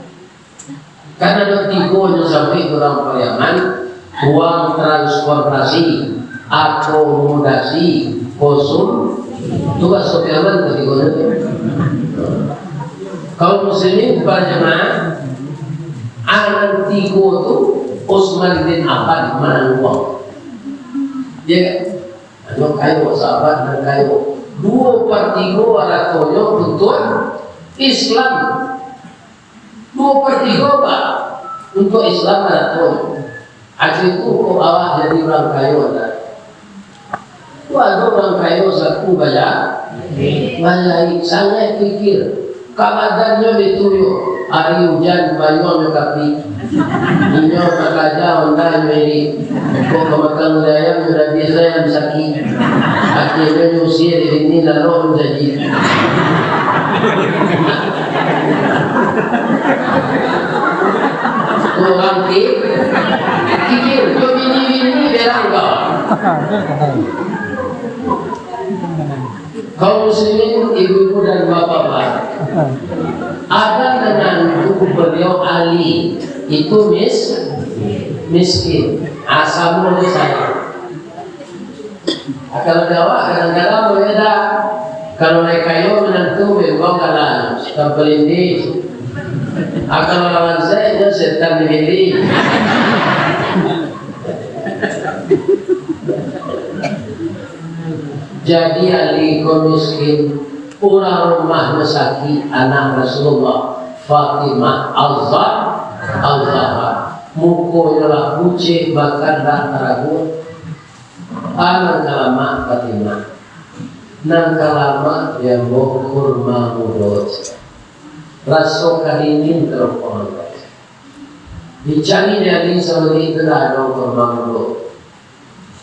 Kan ado tigo nyo sampai urang Pariaman, uang transportasi, akomodasi, konsum, tu bahaso Pariaman tu tigo nyo tu. Kaum muslimin para jamaah, anan tigo tu Utsman bin Affan manangguang. Ya kan? Anu kayo, sahabat nan kayo. Duo partigo aratonyo untuak Islam. Duo partigo, Pak, untuak Islam aratonyo. Ajo tu kok awak jadi urang kayo, ndak? Tu ado urang kayo saku baya-, bayaik, sangaik pikir. Ka badannyo baitu yo, ari ujan payuangnyo kapik. Inyo ka karajo onda nyo irik. Kok ka makan gulai ayam nyo dabiah ayam saki. Akhianyo nyo usie dek bini lalok manjaji. Tu urang ki-, kikir, jo bini-bini berang kau. Kaum muslimin, ibu-ibu dan bapak-bapak, ada nan gubernur Ali, itu mis-, miskin. Ah, samo jo sayo. Ah, kalau di awak, kadang-kadang babeda. Kalau lai kayo, minantu memang galak, suka pelindih. Ah, kalau lawan saya, itu setan di diri. Jadi, Ali ko miskin, urang rumahnyo sakik, anak Rasulullah, Fatimah Al-Zah-, Al-Zahra. Mukonyo lah pucek, bahkan dak taraguak. Anak kalamak Fatimah. Nan kalamak di ambo kurma mudo. Raso karinin tarumpang. Dicari daging sabali tu lah ado kurma mudo.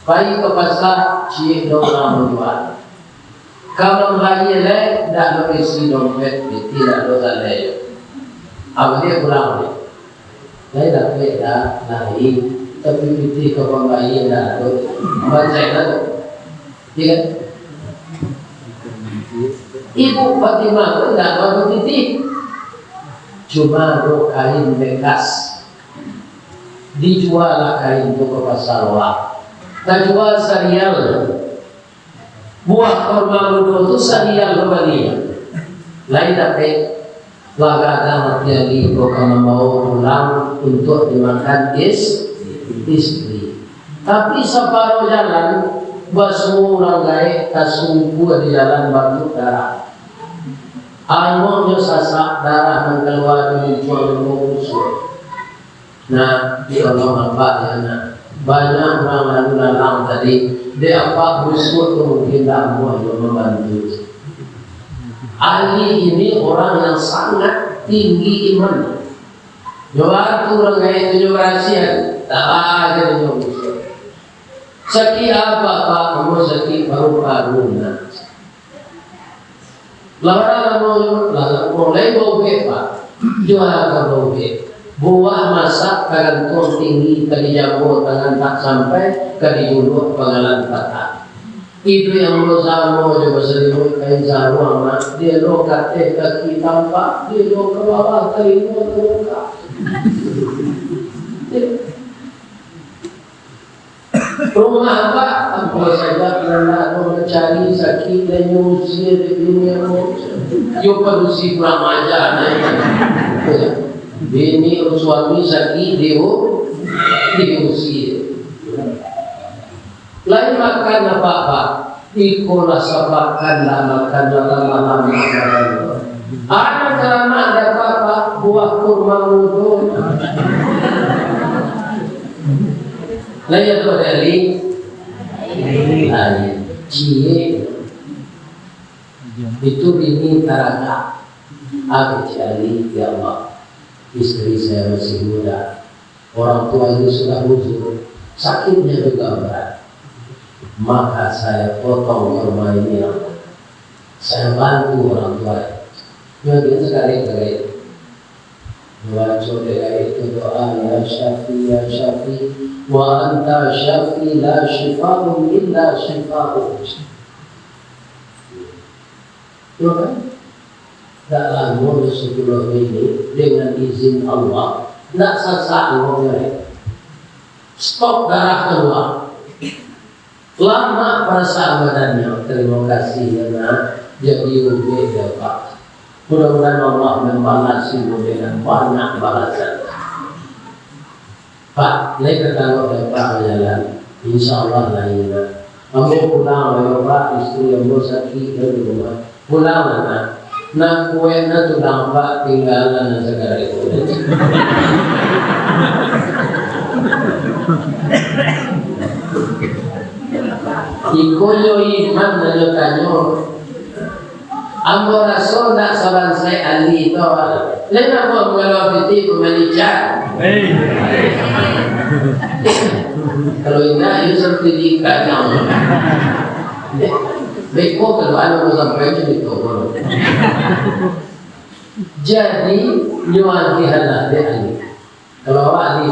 Pai ka pasa, ciek do urang manjua. Ka mambali lai, ndak ado isi dompet, pitih ndak ado salai. Abih pulang deh. Lai dapek dak, lai, tapi pitih ka pambali ndak ado. Bancai lah tu. Iya kan? Ibu Fatimah tu ndak baru pitih. Cuma ado kain bekas. Dijual lah kain tu ka pasa Loak. Tajua sarial. Buah kurma mudo tu sarial babali. Lai dapek, lah gadang ati Ali ko ka mambawo pulang untuak dimakan is-, istri. Tapi saparo jalan, basuo urang gaek tasungkua di jalan batuak darah. Angoknyo sasak, darah nan kalua di lincuang limo busuak. Nah, tolong apak ya, nak. Banyak urang lalu lalang tadi, dek apak busuak tu mungkin dak amuah jo mambantu. Ali ini orang yang sangat tinggi iman. Nyo batu urang gaek tu nyo barasiah, dak aja nyo busuak. Sakik apak, Pak? Ambo sakik paru-paru, nak. Lah bara lamo, lah lamo lai baugek, Pak. Jua ka baugek. Buah masak tagantuang tinggi, ka dijambo tangan tak sampai, ka dijuluak pangalan patah. Iduik ambo samo jo basalimuik kain saruang, nak. Dielo kateh kaki tampak, dielo ka bawah talingo talongkak. Rumah apak, ambo sajo nan nak mancari, sakik dan nyo usie dek bini ambo. Yo padusi kurang aja, nah. Bini suami sakik, diu-, diusie. Lai makan apak-apak. Iko lah sapakan lah makan dalam malam Ramadan. Anak-anak dapat, Pak, buah kurma mudo. Lah, ya, tu, Ali. Ali. Ciek. Itu bini taragak. Aku cari, "Ya Allah, istri saya masih muda. Orang tua itu sudah uzur. Sakitnya juga berat. Maka saya potong kurma ini, ya Allah. Saya bantu orang tua." Dia, dia sekali-kali. Baco dek itu doa, "Ya Syafi, ya Syafi, wa anta syafi, la syifa'un illa syifa'u." Yo kan? Dak lamo, sepuluh minit, dengan izin Allah, dak sasak anggotnyo. Stop darah keluar. Lamak perasaan badannyo. Terima kasih, ya, Nak. Jadi ubek, ya, Pak. Mudah-mudahan Allah membalasi dengan banyak balasan. Pak, lai ka tangok dek Pak bajalan. Insya Allah lain, Nak. Ambo pulang dulu, Pak. Istri ambo sakik di rumah. Pulang, Nak. Nak kuek, Nak, tulang Pak tinggalan nan sagalo. Iko yo iman nan nyo tanyo. Ambo raso ndak sabansai ahli tu. Lain ambo mangalo pitih pamalican. Hei. Kalau indak, itu sertifikat nyo. Beko kalau anu mau sampai cerita. Jadi, nyo agihan lah dek ahli. Kalau awak ni,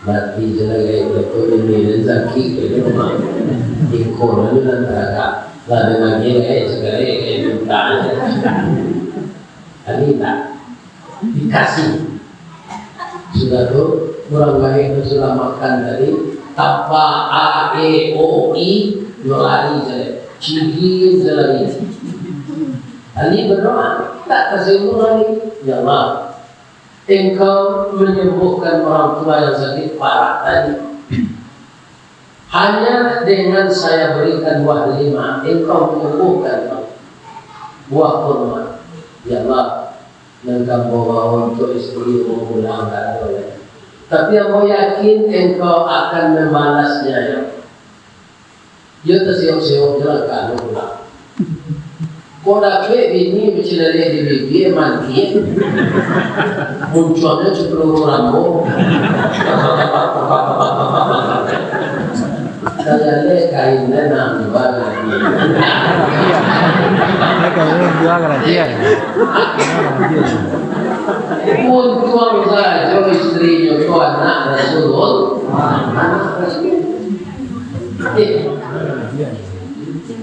mati je lah, gaek, betul ini, dan sakik, gaek, iko lah ni, lah, tak, lah, dan lagi, gaek, segala, gaek, minta aja. Tadi tak dikasih. Sudah tu, urang gaek tu sudah makan tadi, tapa A, E, O, I, nyo lari je lah. Cigin je lari. Ali berdoa, tak tersinggung lagi. Ya Allah, Engkau menyembuhkan orang tua yang sakit parah tadi. Hanya dengan saya berikan buah delima, Engkau menyembuhkan buah kurma. Ya Allah, nan ka ambo bawa untuk istri ambo pulang ka ado lai. Tapi ambo yakin Engkau akan membalasnya, ya Allah. Iyo tasiok-siok jo lah, kalau pulang. Kok dapek bini bacileleh di bibia, mati. Muncuangnyo cuma peluru Rambo. Taleleh kain denang bagi. Iya. Ini kamu jual rahasia. Untuang sajo istrinyo tu anak Rasulullah. Anak Rasulullah.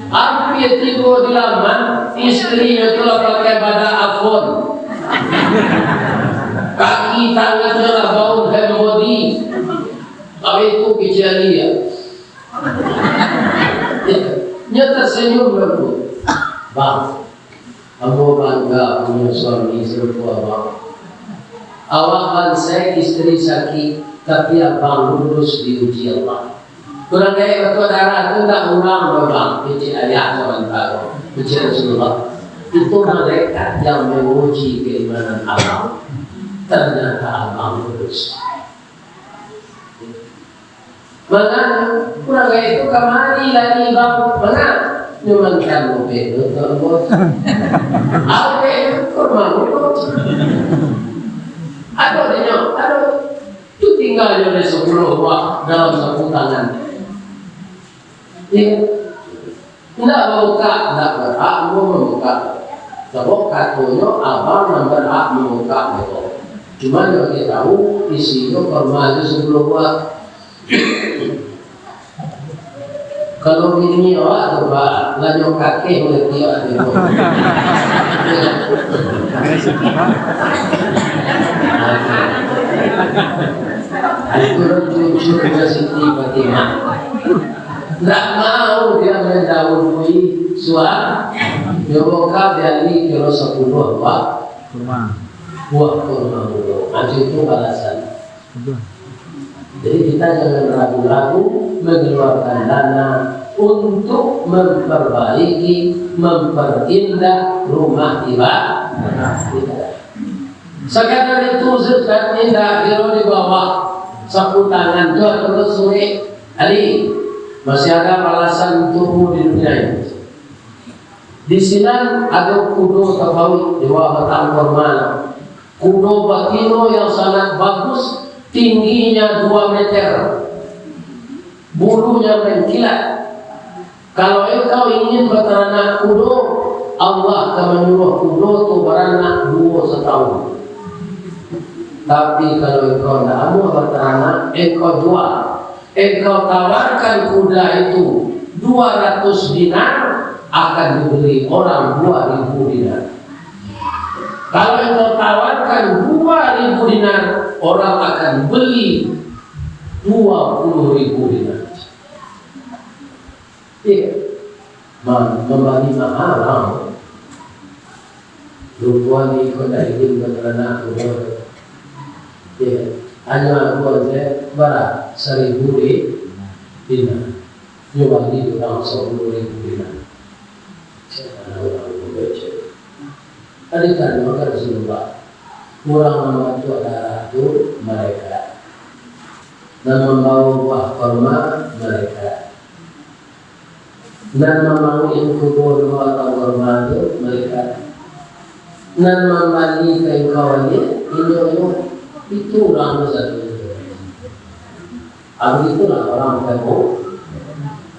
Ampia tibo di laman, istrinyo tu lah pakai badak Avon. Kaki tangannyo lah baun hand body. Tapi itu kecil dia. Nyo tersenyum dulu. Bang, ambo bangga punyo suami sarupo abang. Awak bansai istri sakik, tapi abang lulus diuji Allah. Urang gaek batuak darah tu ndak urang doh, Bang, kecek ayah sabanta tu, kecek Rasulullah. Itu malaikat yang menguji keimanan abang. Ternyata abang lulus. Mangana, urang gaek tu kamari lari, Bang. Manga? Nyo mantan moped tu, Tuan Bos. Apo tu? Kurma tu. Ado dinyo, ado. Tu tinggalnyo dek sapuluah buah dalam sapu tangan. Iyo. Indak mambukak, indak berhak ambo mambukak. Sabab katonyo abang nan berhak mambukak beko. Cuma nyo indak tahu isinyo kurma tu sapuluah buah. Kalau bini awak tu, Pak, lah nyo kakeh mati awak tu. Itu cucu Siti Fatimah. Ndak mau dia mendahului suami. Dia buka dari kilo sepuluh buah kurma. Buah kurma dulu. Anjing itu balasan. Betul. Jadi kita jangan ragu-ragu mengeluarkan dana untuk memperbaiki, memperindah rumah ibadah kita. Sekadar itu, Ustaz, indak kiro di bawah sapu tangan tu ado surat. Ali, Masih ada balasan untukmu di dunia ini. Di sinan ado kudo tapauik di bawah batang kurma. Kudo batino yang sangat bagus, tingginya dua meter, bulunya mengkilat. Kalau engkau ingin bataranak kudo, Allah ka manyuruah kudo tu baranak duo satahun. Tapi kalau engkau ndak amuah bataranak, engkau jual. Engkau tawarkan kuda itu dua ratus dinar, akan dibeli orang dua ribu dinar. Kalau engkau tawarkan dua ribu dinar, orang akan beli dua puluh ribu dinar. Iya. Ma-, mambali mahal, ha. Rupo ni ko ndak izin bataranak kudo. Iya. Hanyo aku sajo bara, saribu di-, dinar. Nyo bali urang sapuluah ribu dinar. Sia urang tu baco. Tadi kan maka Rasulullah, urang nan mamatuak darah tu malaikat. Nan mambawa buah kurma malaikat. Nan mamauik kudo dua batang kurma tu malaikat. Nan mambali kain kawanian, inyo tu, itu urang tu satu. Abih itulah orang kamu,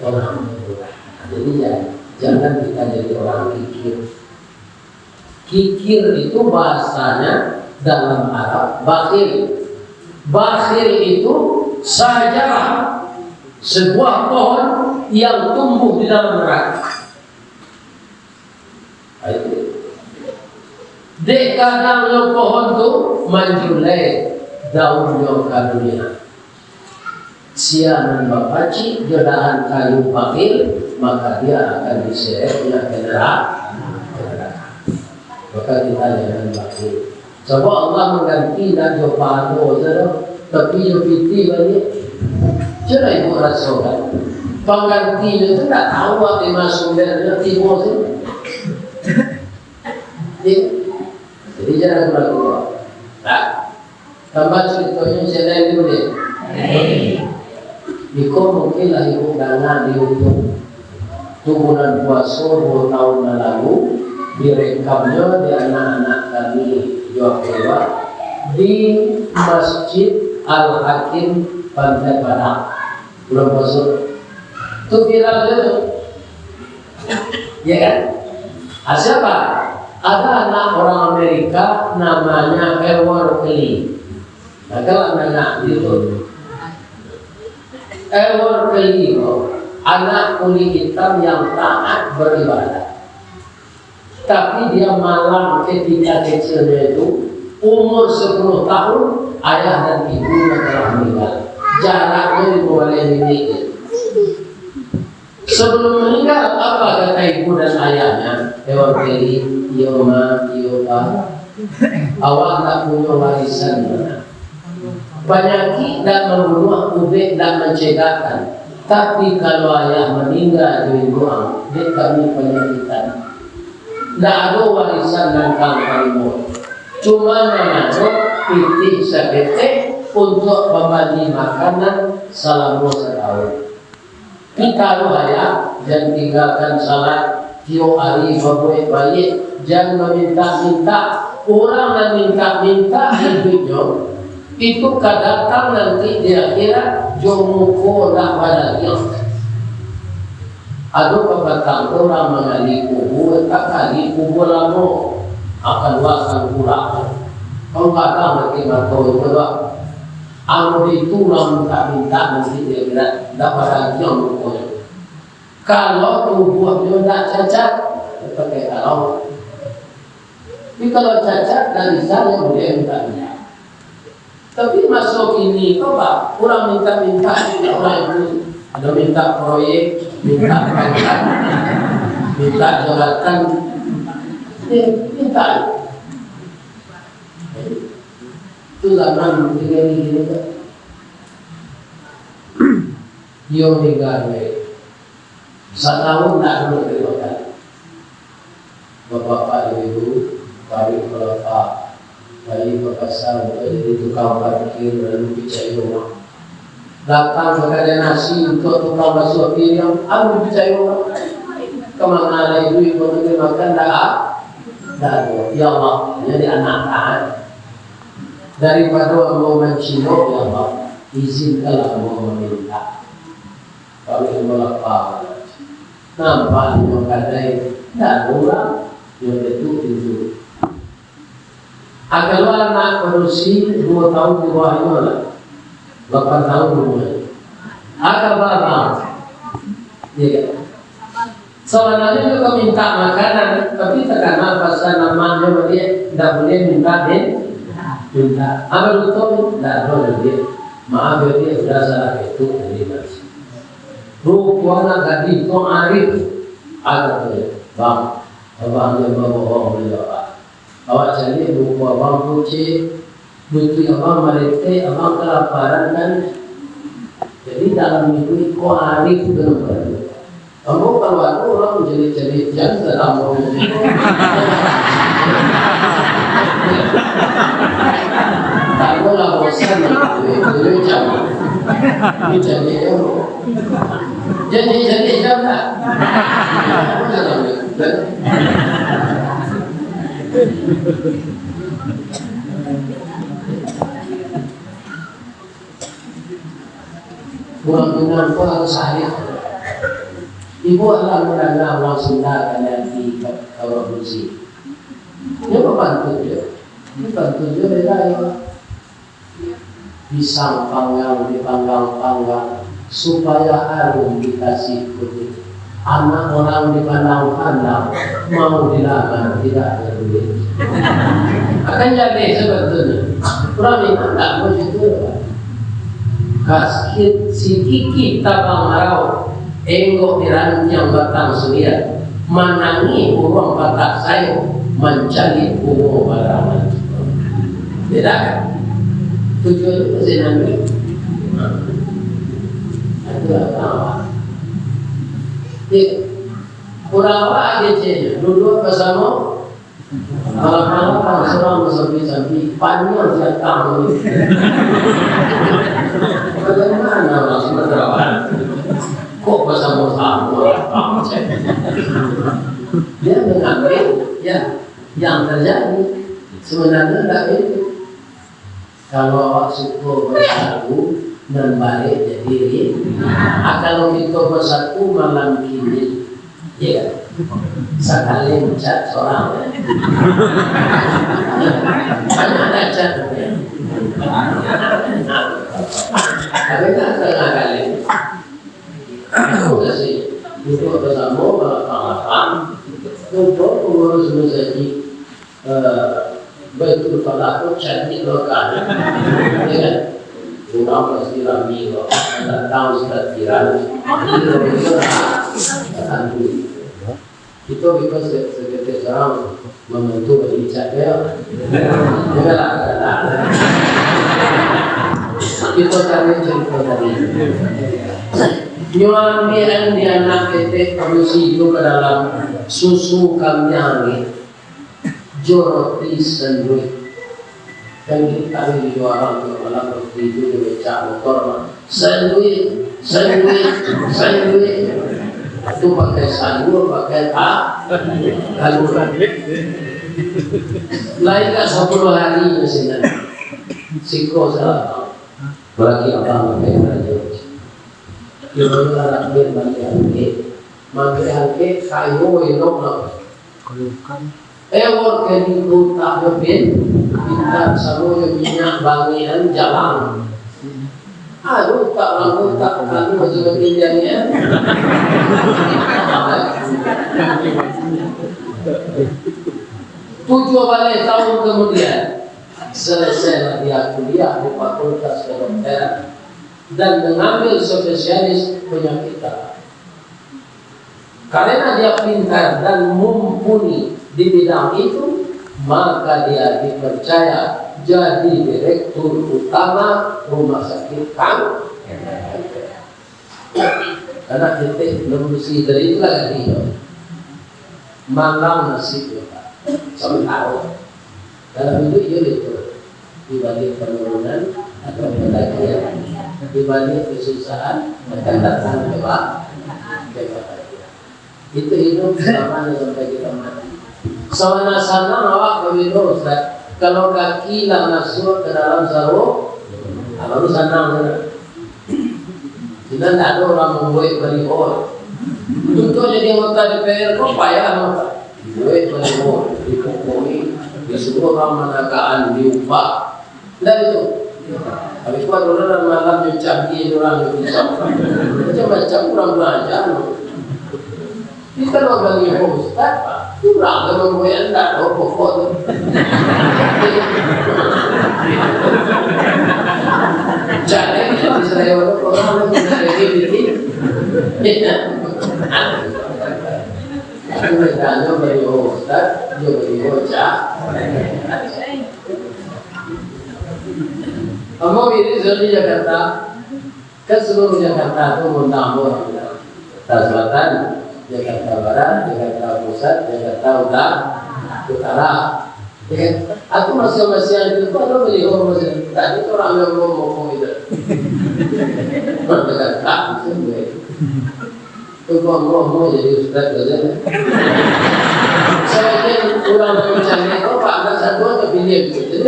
orang kamu. Jadi, ya, jangan kita jadi orang kikir. Kikir itu bahasanya dalam Arab bakhil. Bakhil itu sajarah, sebuah pohon yang tumbuh di dalam neraka. Nah, itu. Dek kadangnyo pohon tu manjulai daunnyo ka dunia. Sia nan bapacik jo dahan kayu bakhil, maka dia akan diseretnya ke neraka. Maka kita jangan bakhil. Sabab Allah mangganti indak jo paha sajo, tapi jo pitih baliak. Cubo ibu rasokan. Panggantinyo tu ndak tahu ati masuk dan tibo tu. Jadi, jadi jangan ragu. Nah, tambah caritonyo cek lain dulu deh. Iko mungkin lah ibu danga di YouTube. Tu bulan puaso duo tahun nan lalu, direkamnyo di anak-anak kami jo keluarga di Masjid Al-Hakim Pantai Padang. Bulan puaso. Tu viral je tu. Ya kan? Ah, siapa? Ada anak orang Amerika namanya Ework Lee. Nah, kalau anak di YouTube. Ework Lee, anak kulit hitam yang taat beribadah. Tapi dia malang ketika kecilnya itu, umur sepuluh tahun, ayah dan ibunya telah meninggal. Jaraknya lima belas menit. Sebelum meninggal, apa kata ibu dan ayahnya? Ework Lee, iyo ma, iyo pa, awak ndak punyo warisan. Panyakik ndak mambunuah, ubek ndak mancegakkan. Tapi kalau ayah maningga jo induang, dek kami panyakitan. Ndak ado warisan nan ka tarimo. Cuma nan ado pitih saketek untuak pambali makanan salamo satahun. Pitaruah ayah, jan tinggakan salat, tiok ari babuek baiak, jan mamintak-mintak. Urang nan mintak-mintak iduiknyo, itu ka datang nanti di akhirat jo muko ndak badagiang. Ado papatah urang magali kubua, tak gali kubua lamo, akan wasan pulang. Kau kadang nanti mato itu, Pak. Anu itu urang mintak-mintak nanti di akhirat, ndak badagiang mukonyo. Kalau tubuahnyo ndak cacat, pakai kalau. Tapi kalau cacat, ndak bisa, nyo buliah mintak-mintak. Tapi maso kini ko, Pak, urang mintak-mintak, urang itu, ado mintak proyek, mintak pangkat, mintak jabatan, eh, mintak. Tu zaman dengan ini, Pak. Iyo, tinggal, eh. Satahun ndak ado terima kasih. Bapak-bapak, ibu-ibu, paruik kalapa, pai ka pasa untuak jadi tukang parkir, lalu picayo mah. Datang ka kadai nasi untuak tukang basuah piriang, aduh, picayo, ka ma lai duit ko makan, ndak a-, ndak ado. Ya Allah, jadi anak tahan. Daripado ambo mancilok, ya Allah, izinkanlah ambo mamintak. Kami ambo lapar. Nampak di kadai, ndak ado urang, yo ketuk pintu. Kalau anak padusi duo taun di bawah inyo lah, lapan taun umua. Aka barang. Iya kan? Sabananyo tu ka minta makanan, tapi takana pasan amaknyo baliak, indak buliah minta, min-, minta. Apa duto? Indak ado baliak. Maaf yo, dia sudah salah ketuk tadi, Mas. Rupo anak gadih tu arif. Ado tu, Bang. Abang jan babohong jo awak. Awak caliak muko abang pucek, lutuik abang maretek, abang kalaparan kan. Jadi dalam iduik ko arif tu nampak tu. Ambo kalau ado urang mancaliak-caliak jan dalam ambo. Tahu lah bosan lah, itu jam. Ini caliak ambo. Jadi, jadi, jam lah. Urang Minang ko harus arif. Ibu alah mandanga urang Sunda ka jadi ka-, ka urang Buzi. Nyo bapantun jo. Nyo pantun jo beda yo. Pisang panggang dipanggang-panggang, supaya harum dikasih kunyit. Anak orang dipandang-pandang, mau dilamar tidak ada duit. Akan jadi sebetulnya. Urang Minang tak mau situ. Kaskit sikikih tabang arau, enggok di rantiang batang sulian, manangih buruang patak sayok, mancaliak bungo baraman. Beda kan? Tujuan itu senang kan? Nah, itulah kawan. Iya. Urang awak kecil, duduk basamo, malam-malam surang basampi-sampi, panjang siatang ni. Bagaimana orang Sumatera Barat? Kok basamo-samo? Dia mengambil, ya, yang terjadi. Sebenarnya tidak itu. Kalau awak suko basatu, nan barek jadi ri-, ah, kalau kito basatu malam kini, ya, sakali cat sorang. Banyak dah cat. Tapi tak tengah kali. Aku kasih duduk basamo, lapang-lapang. Untuk pengurus masjid. Eh, Baitul Falah tu cantik lokal. Ya kan? Urang pasti rami kok. Datang Ustaz Jiran. Jadi, betul lah. Akan duit. Kita, kita se-, seketek seorang membantu bagi cat dia. Ya kan? Kita cari cerita tadi. Nyo ambiak di anak ketek padusi itu ke dalam susu kambing ni. Jo roti sanduik. Kan kito tadi di luaran tu, malam roti tu di becak motor, mah. Sanduik, sanduik, sanduik. Tu pakai sanduik, pakai ta-, kaluran. Lain ka sapuluah hari masih nan. Siko salah. Apalagi abang pakai baju. Kiro-kiro lah, dia balik angkek. Mangkek angkek, kayo elok lah. Kayo kan. Ewok ka di utak nyo, Pin. Pintar samo jo minyak bangian jalang. Aduh, utak urang utak, kalu masih batindiangian. Tujuah baleh tahun kemudian, selesailah dia kuliah di Fakultas Kedokteran dan mengambil spesialis penyakit dalam. Karena dia pintar dan mumpuni di bidang itu, maka dia dipercaya jadi direktur utama rumah sakit kan. Karena titik belum bersih dari itu lagi. Malang nasibnya, Pak. Sementara. Dalam hidup dia itu. Dibagi penurunan atau pendakian. Di balik kesusahan akan datang keba-, kebahagiaan. Itu hidup selamanya sampai kita mati. Sawana sanang awak baliho, Ustaz. Kalau kaki lah masuk ke dalam sarung, ah, baru sanang, kan? Kita ndak ada orang mambuek baliho. Untuk jadi anggota D P R ko payah, Ustaz. Buek baliho, dipukuli, disuruh orang managakan, diupah. Ndak itu? Habis tu, ado urang malam nyo cabi urang nyo pisau. Macam-macam urang balajar. Kita lo baliho, Ustaz, urang tu mambuek, ndak ado pokok tu. Jadi, di Israel tu, urang tu jadi bikin. Itu bedanyo baliho Ustaz, jo baliho Cak. Ambo wirid di Jakarta, kan saluruah Jakarta tu mangundang ambo. Jakarta Selatan, Jakarta Barat, Jakarta Pusat, Jakarta Uta-, Utara. Ya kan? Aku masing-masing itu tu ado baliho masing. Tadi tu rami ambo ngomong itu. Jakarta, itu. Tunggu ambo, ambo jadi ustaz sajo. Sabagian urang nan mancaliak ko, Pak, ndak satu ka pilihan tu sajo.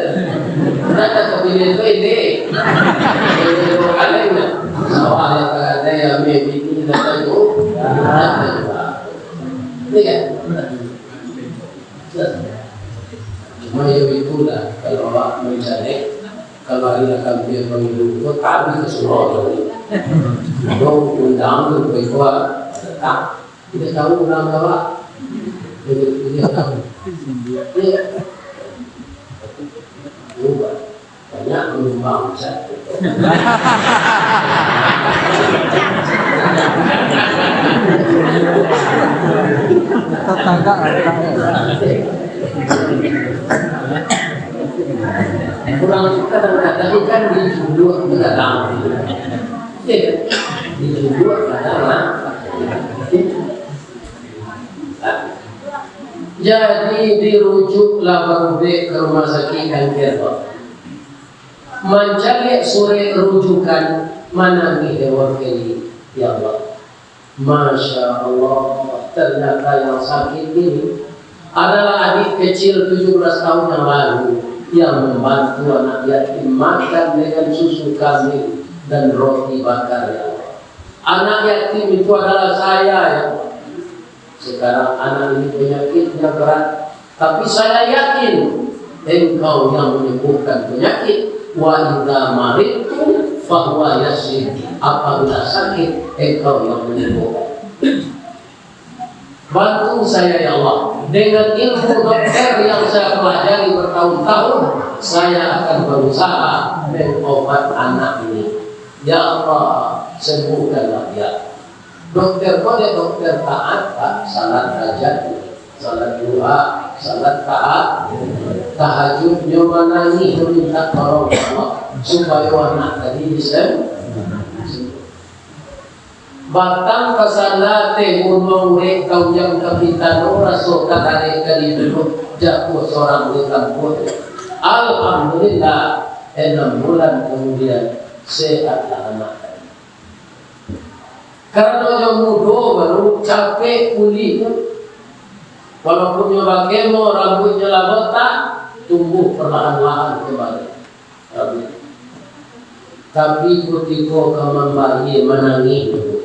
Ndak ka pilihan tu, ini. Ini dua kali, nah. Sawah nan ka gadai, ameh bini, ndak tahu. Ndak tahu. Ini kan? Cuma yo itulah, kalau awak mancaliak, kalau ari lah kampia pamilu ko, taruih ka surau tadi. Dong undang tu, baik buat, tak. Kita tahu undang awak. Kita, kita tahu. Iya. Ubah. Banyak manyumbang, Ustaz. Tatangga, tatangga. Urang tu kadang-kadang kan dijuluak ka dalam. Iya kan? Dijuluak ka dalam. Jadi, dirujuklah barubek ka rumah sakik kanker tu. Mancaliak surek rujukan, manangih hewan kini. Ya Allah. Masya Allah, ternyata yang sakit ini adalah adik kecil tujuh belas tahun yang lalu yang membantu anak yatim makan dengan susu kambing dan roti bakar, ya Allah. Anak yatim itu adalah saya, ya Allah. Sekarang anak ini penyakitnya berat, tapi saya yakin Engkau yang menyembuhkan penyakit. Wa idza maridtu fahuwa yasfi. Apabila sakit, Engkau yang menyembuhkan. Bantu saya, ya Allah, dengan ilmu dokter yang saya pelajari bertahun-tahun, saya akan berusaha mengobat anak ini. Ya Allah, sembuhkanlah dia. Dokter ko dek dokter taat, Pak, salat hajat, salat duha, salat taat, tahajudnyo manangih mamintak tolong ka Allah, supayo anak tadi bisa. Batang ka sana teh, gunuang urek, kauyang ka pitano, raso ka tarek ka diduduak, jago sorang di kampuang. Alhamdulillah, enam bulan kemudian, sehatlah anak tadi. Karano nyo mudo baru, capek pulihnyo. Walaupun nyo bakemo, rambuiknyo lah botak, tumbuh perlahan-lahan kembali rambuik. Tapi kutiko ka mambayia, manangih dulu.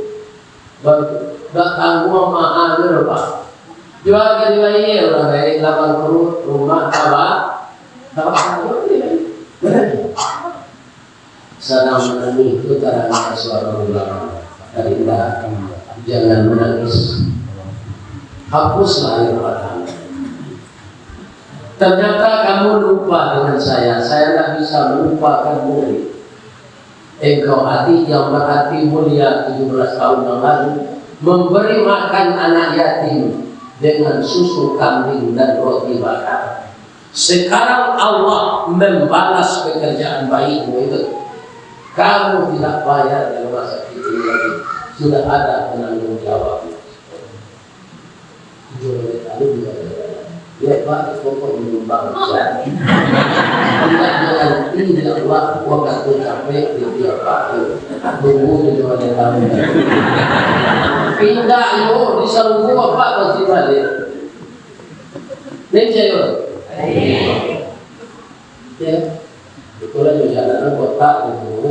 Ba-, dak tangguang mahanyo doh, Pak. Jua ka dibayia, urang gaek lah bangkrut, rumah tabah, tabah. Sadang manangih tu tarangah suaro urang. Adinda, jangan menangis. Hapuslah air mata. Ternyata kamu lupa dengan saya. Saya tidak bisa melupakan murid. Engkau adik yang berhati mulia tujuh belas tahun yang lalu, memberi makan anak yatim dengan susu kambing dan roti bakar. Sekarang Allah membalas pekerjaan baikmu itu. Kamu tidak bayar di rumah sakit ini lagi. Sudah ada penanggung jawab. Tujuh menit lalu juga ada. Dek Pak, pokok manyumbang sajo. Indak mangarati dek Pak, wakatu capek di Pak tu. Tunggu di luar taun. Pindah yo, di Salungguang Bapak pasti baliak. Nin cayo. Ya. Itulah jo jalan kotak tu.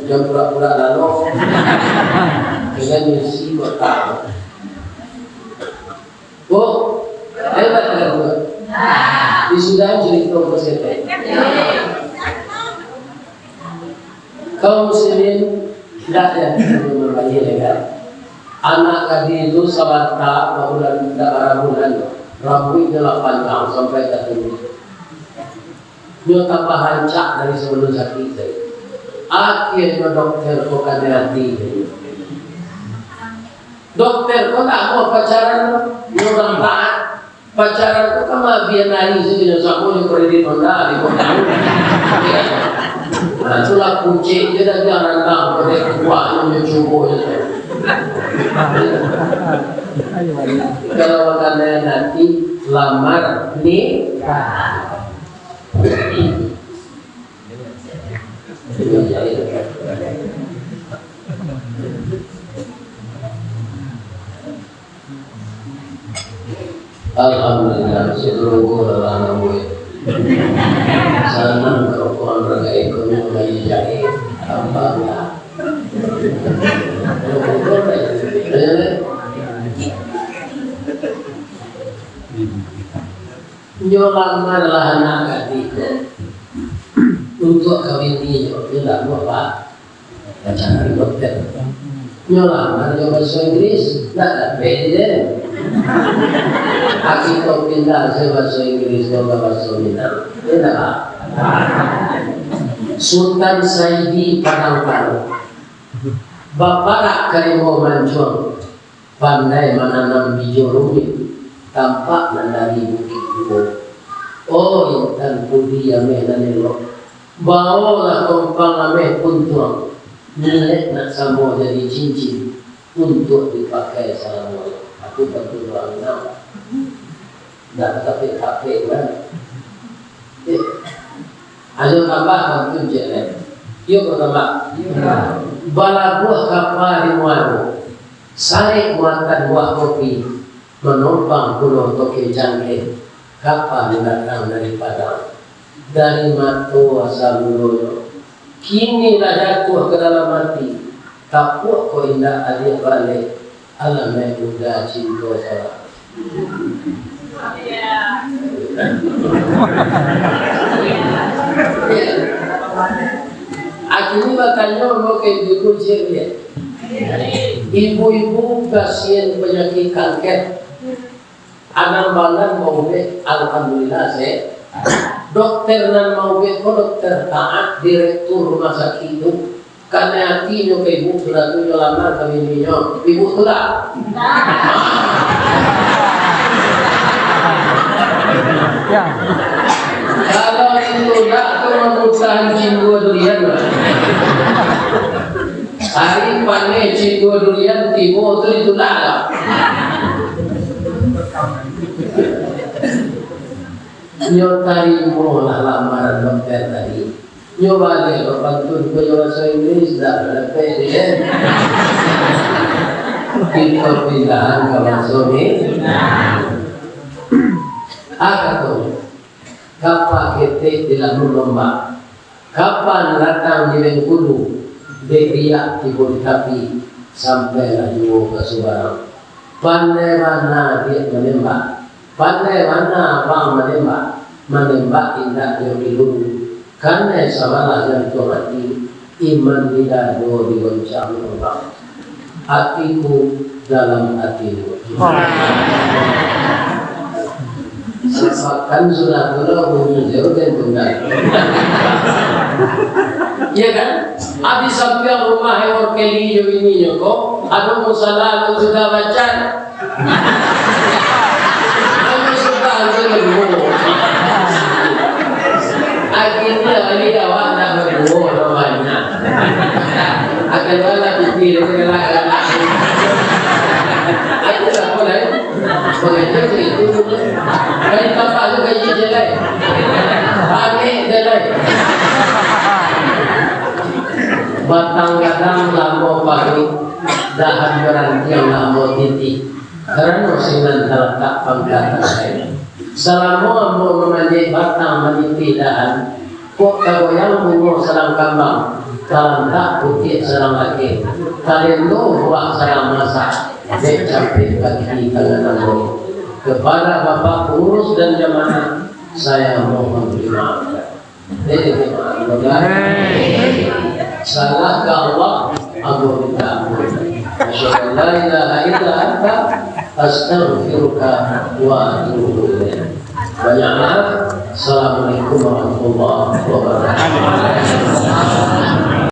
Jan pura-pura lalok. Jangan isi kotak. Oh, hebat kan tu? Di sudah cerita ke siapa? Kaum muslimin, ndak yakin mambayia kan? Anak gadih tu sabanta, babulan, ndak bara bulan, rambuiknyo lah panjang sampai ka tungguik. Nyo tambah rancak dari sabalun sakik tadi. Akhianyo dokter ko kanai ati. Dokter ko ndak mau pacaran, nyo urang taat. Pacaran tu kan maabihan ari sajo, samo jo kredit Honda limo taun. Nah, itulah kucing je dah biar randang, kredit kuat nyo cubo je. Kalau makan nanti lamar nikah. Alhamdulillah, si Runggu lah nambah. Sanang kalau kurang ragai ekonomi lagi jadi. Tambah lah. Nyo lamar lah anak gadih ko untuak kawin inyo, nyo lamar, Pak. Pacaran dokter. Nyo lamar jo bahaso Inggris, ndak dapek di den. Aki ko pindah se bahaso Inggris jo bahaso Minang. Indak, Pak. Sultan Saidi Padang Paru. Baparak ka rimbo mancuang. Pandai mananam bijo rumih, tampak nan dari Bukik Duo. Oh, intan pudi ameh nan elok, baolah tompang ameh puntuang, nilek nak samo jadi cincin, untuak dipakai salamo. Aku bantu doa minang. Ndak tapek-tapek kan. Eh, ayo tambah bantu je, eh. Iyo, tambah. Balabuah kapa di muaro. Sarek muatan buah kopi, manompang pulo toke cangkeh, kapa nan datang dari Padang, dari mato asa mulonyo. Kini lah jatuah ka dalam ati, tapuak ko indak adiak baleh, alamaik muda cinto sorak. Akhirnyo batanyo ambo ka ibu-ibu ciek, ibu-ibu pasien panyakik kanker, anam balan maubek, alhamdulillah, sehat. Dokter nan maubek ko dokter taat, direktur rumah sakik tu. Kanai atinyo ka ibu tu lah, tu nyo lamar ka bininyo. Ibu tu lah. Ya. Kalau ditulak tu mamusahan cindua durian lah. Ari paneh cindua durian tibo tu ditulak lah. Nyo tarimo lah lamaran dokter tadi. Nyo baliak ka pantun ko jo bahaso Inggris, dak dapek di den. Kito pindahan ka bahaso ni. Ah, kato, kapa ketek di lamun lombak, kapa nan datang di Bengkulu, dek riak tibo di tapi, sampailah juo ka subarang. Pandai bana diak manembak, pandai bana abang manembak, manembak indak jo piluru, kanai sabalah jantuang ati, iman di dado digoncang abang. Atiku dalam atimu. Sasakan sudah tu lah bunyi jauh dan tunggal. Iya kan? Abih sampiang rumah hewan keli jo bininyo ko, ado musala, ado sudah bacan. Ado sudah tu nunggu. Akhirnyo hari awak nak baduo lah banyak. Akan bala pipi dia galak-galak. Aku tak apa lah. Pengajar tu itu. Kain tapak tu gaji je lai. Panik je lai. Batang gadang lamo panik, dahan barantiang lamo titih. Karano sinan talatak pangkatan kain. Salamo ambo mamanjek batang manitih dahan, kok tagoyang bungo sadang kambang, talantak putiak sadang lakeh, talendo buah sadang masak, dek campik bagi tangan ambo. Kepada Bapak Pengurus dan jamaah, saya mohon dimaafkan. Jadi, salah ka Allah, ambo minta ampun. Asyhadu an la ilaha illa anta, astaghfiruka wa atubu ilaik. Banyak maaf. Assalamualaikum warahmatullahi wabarakatuh.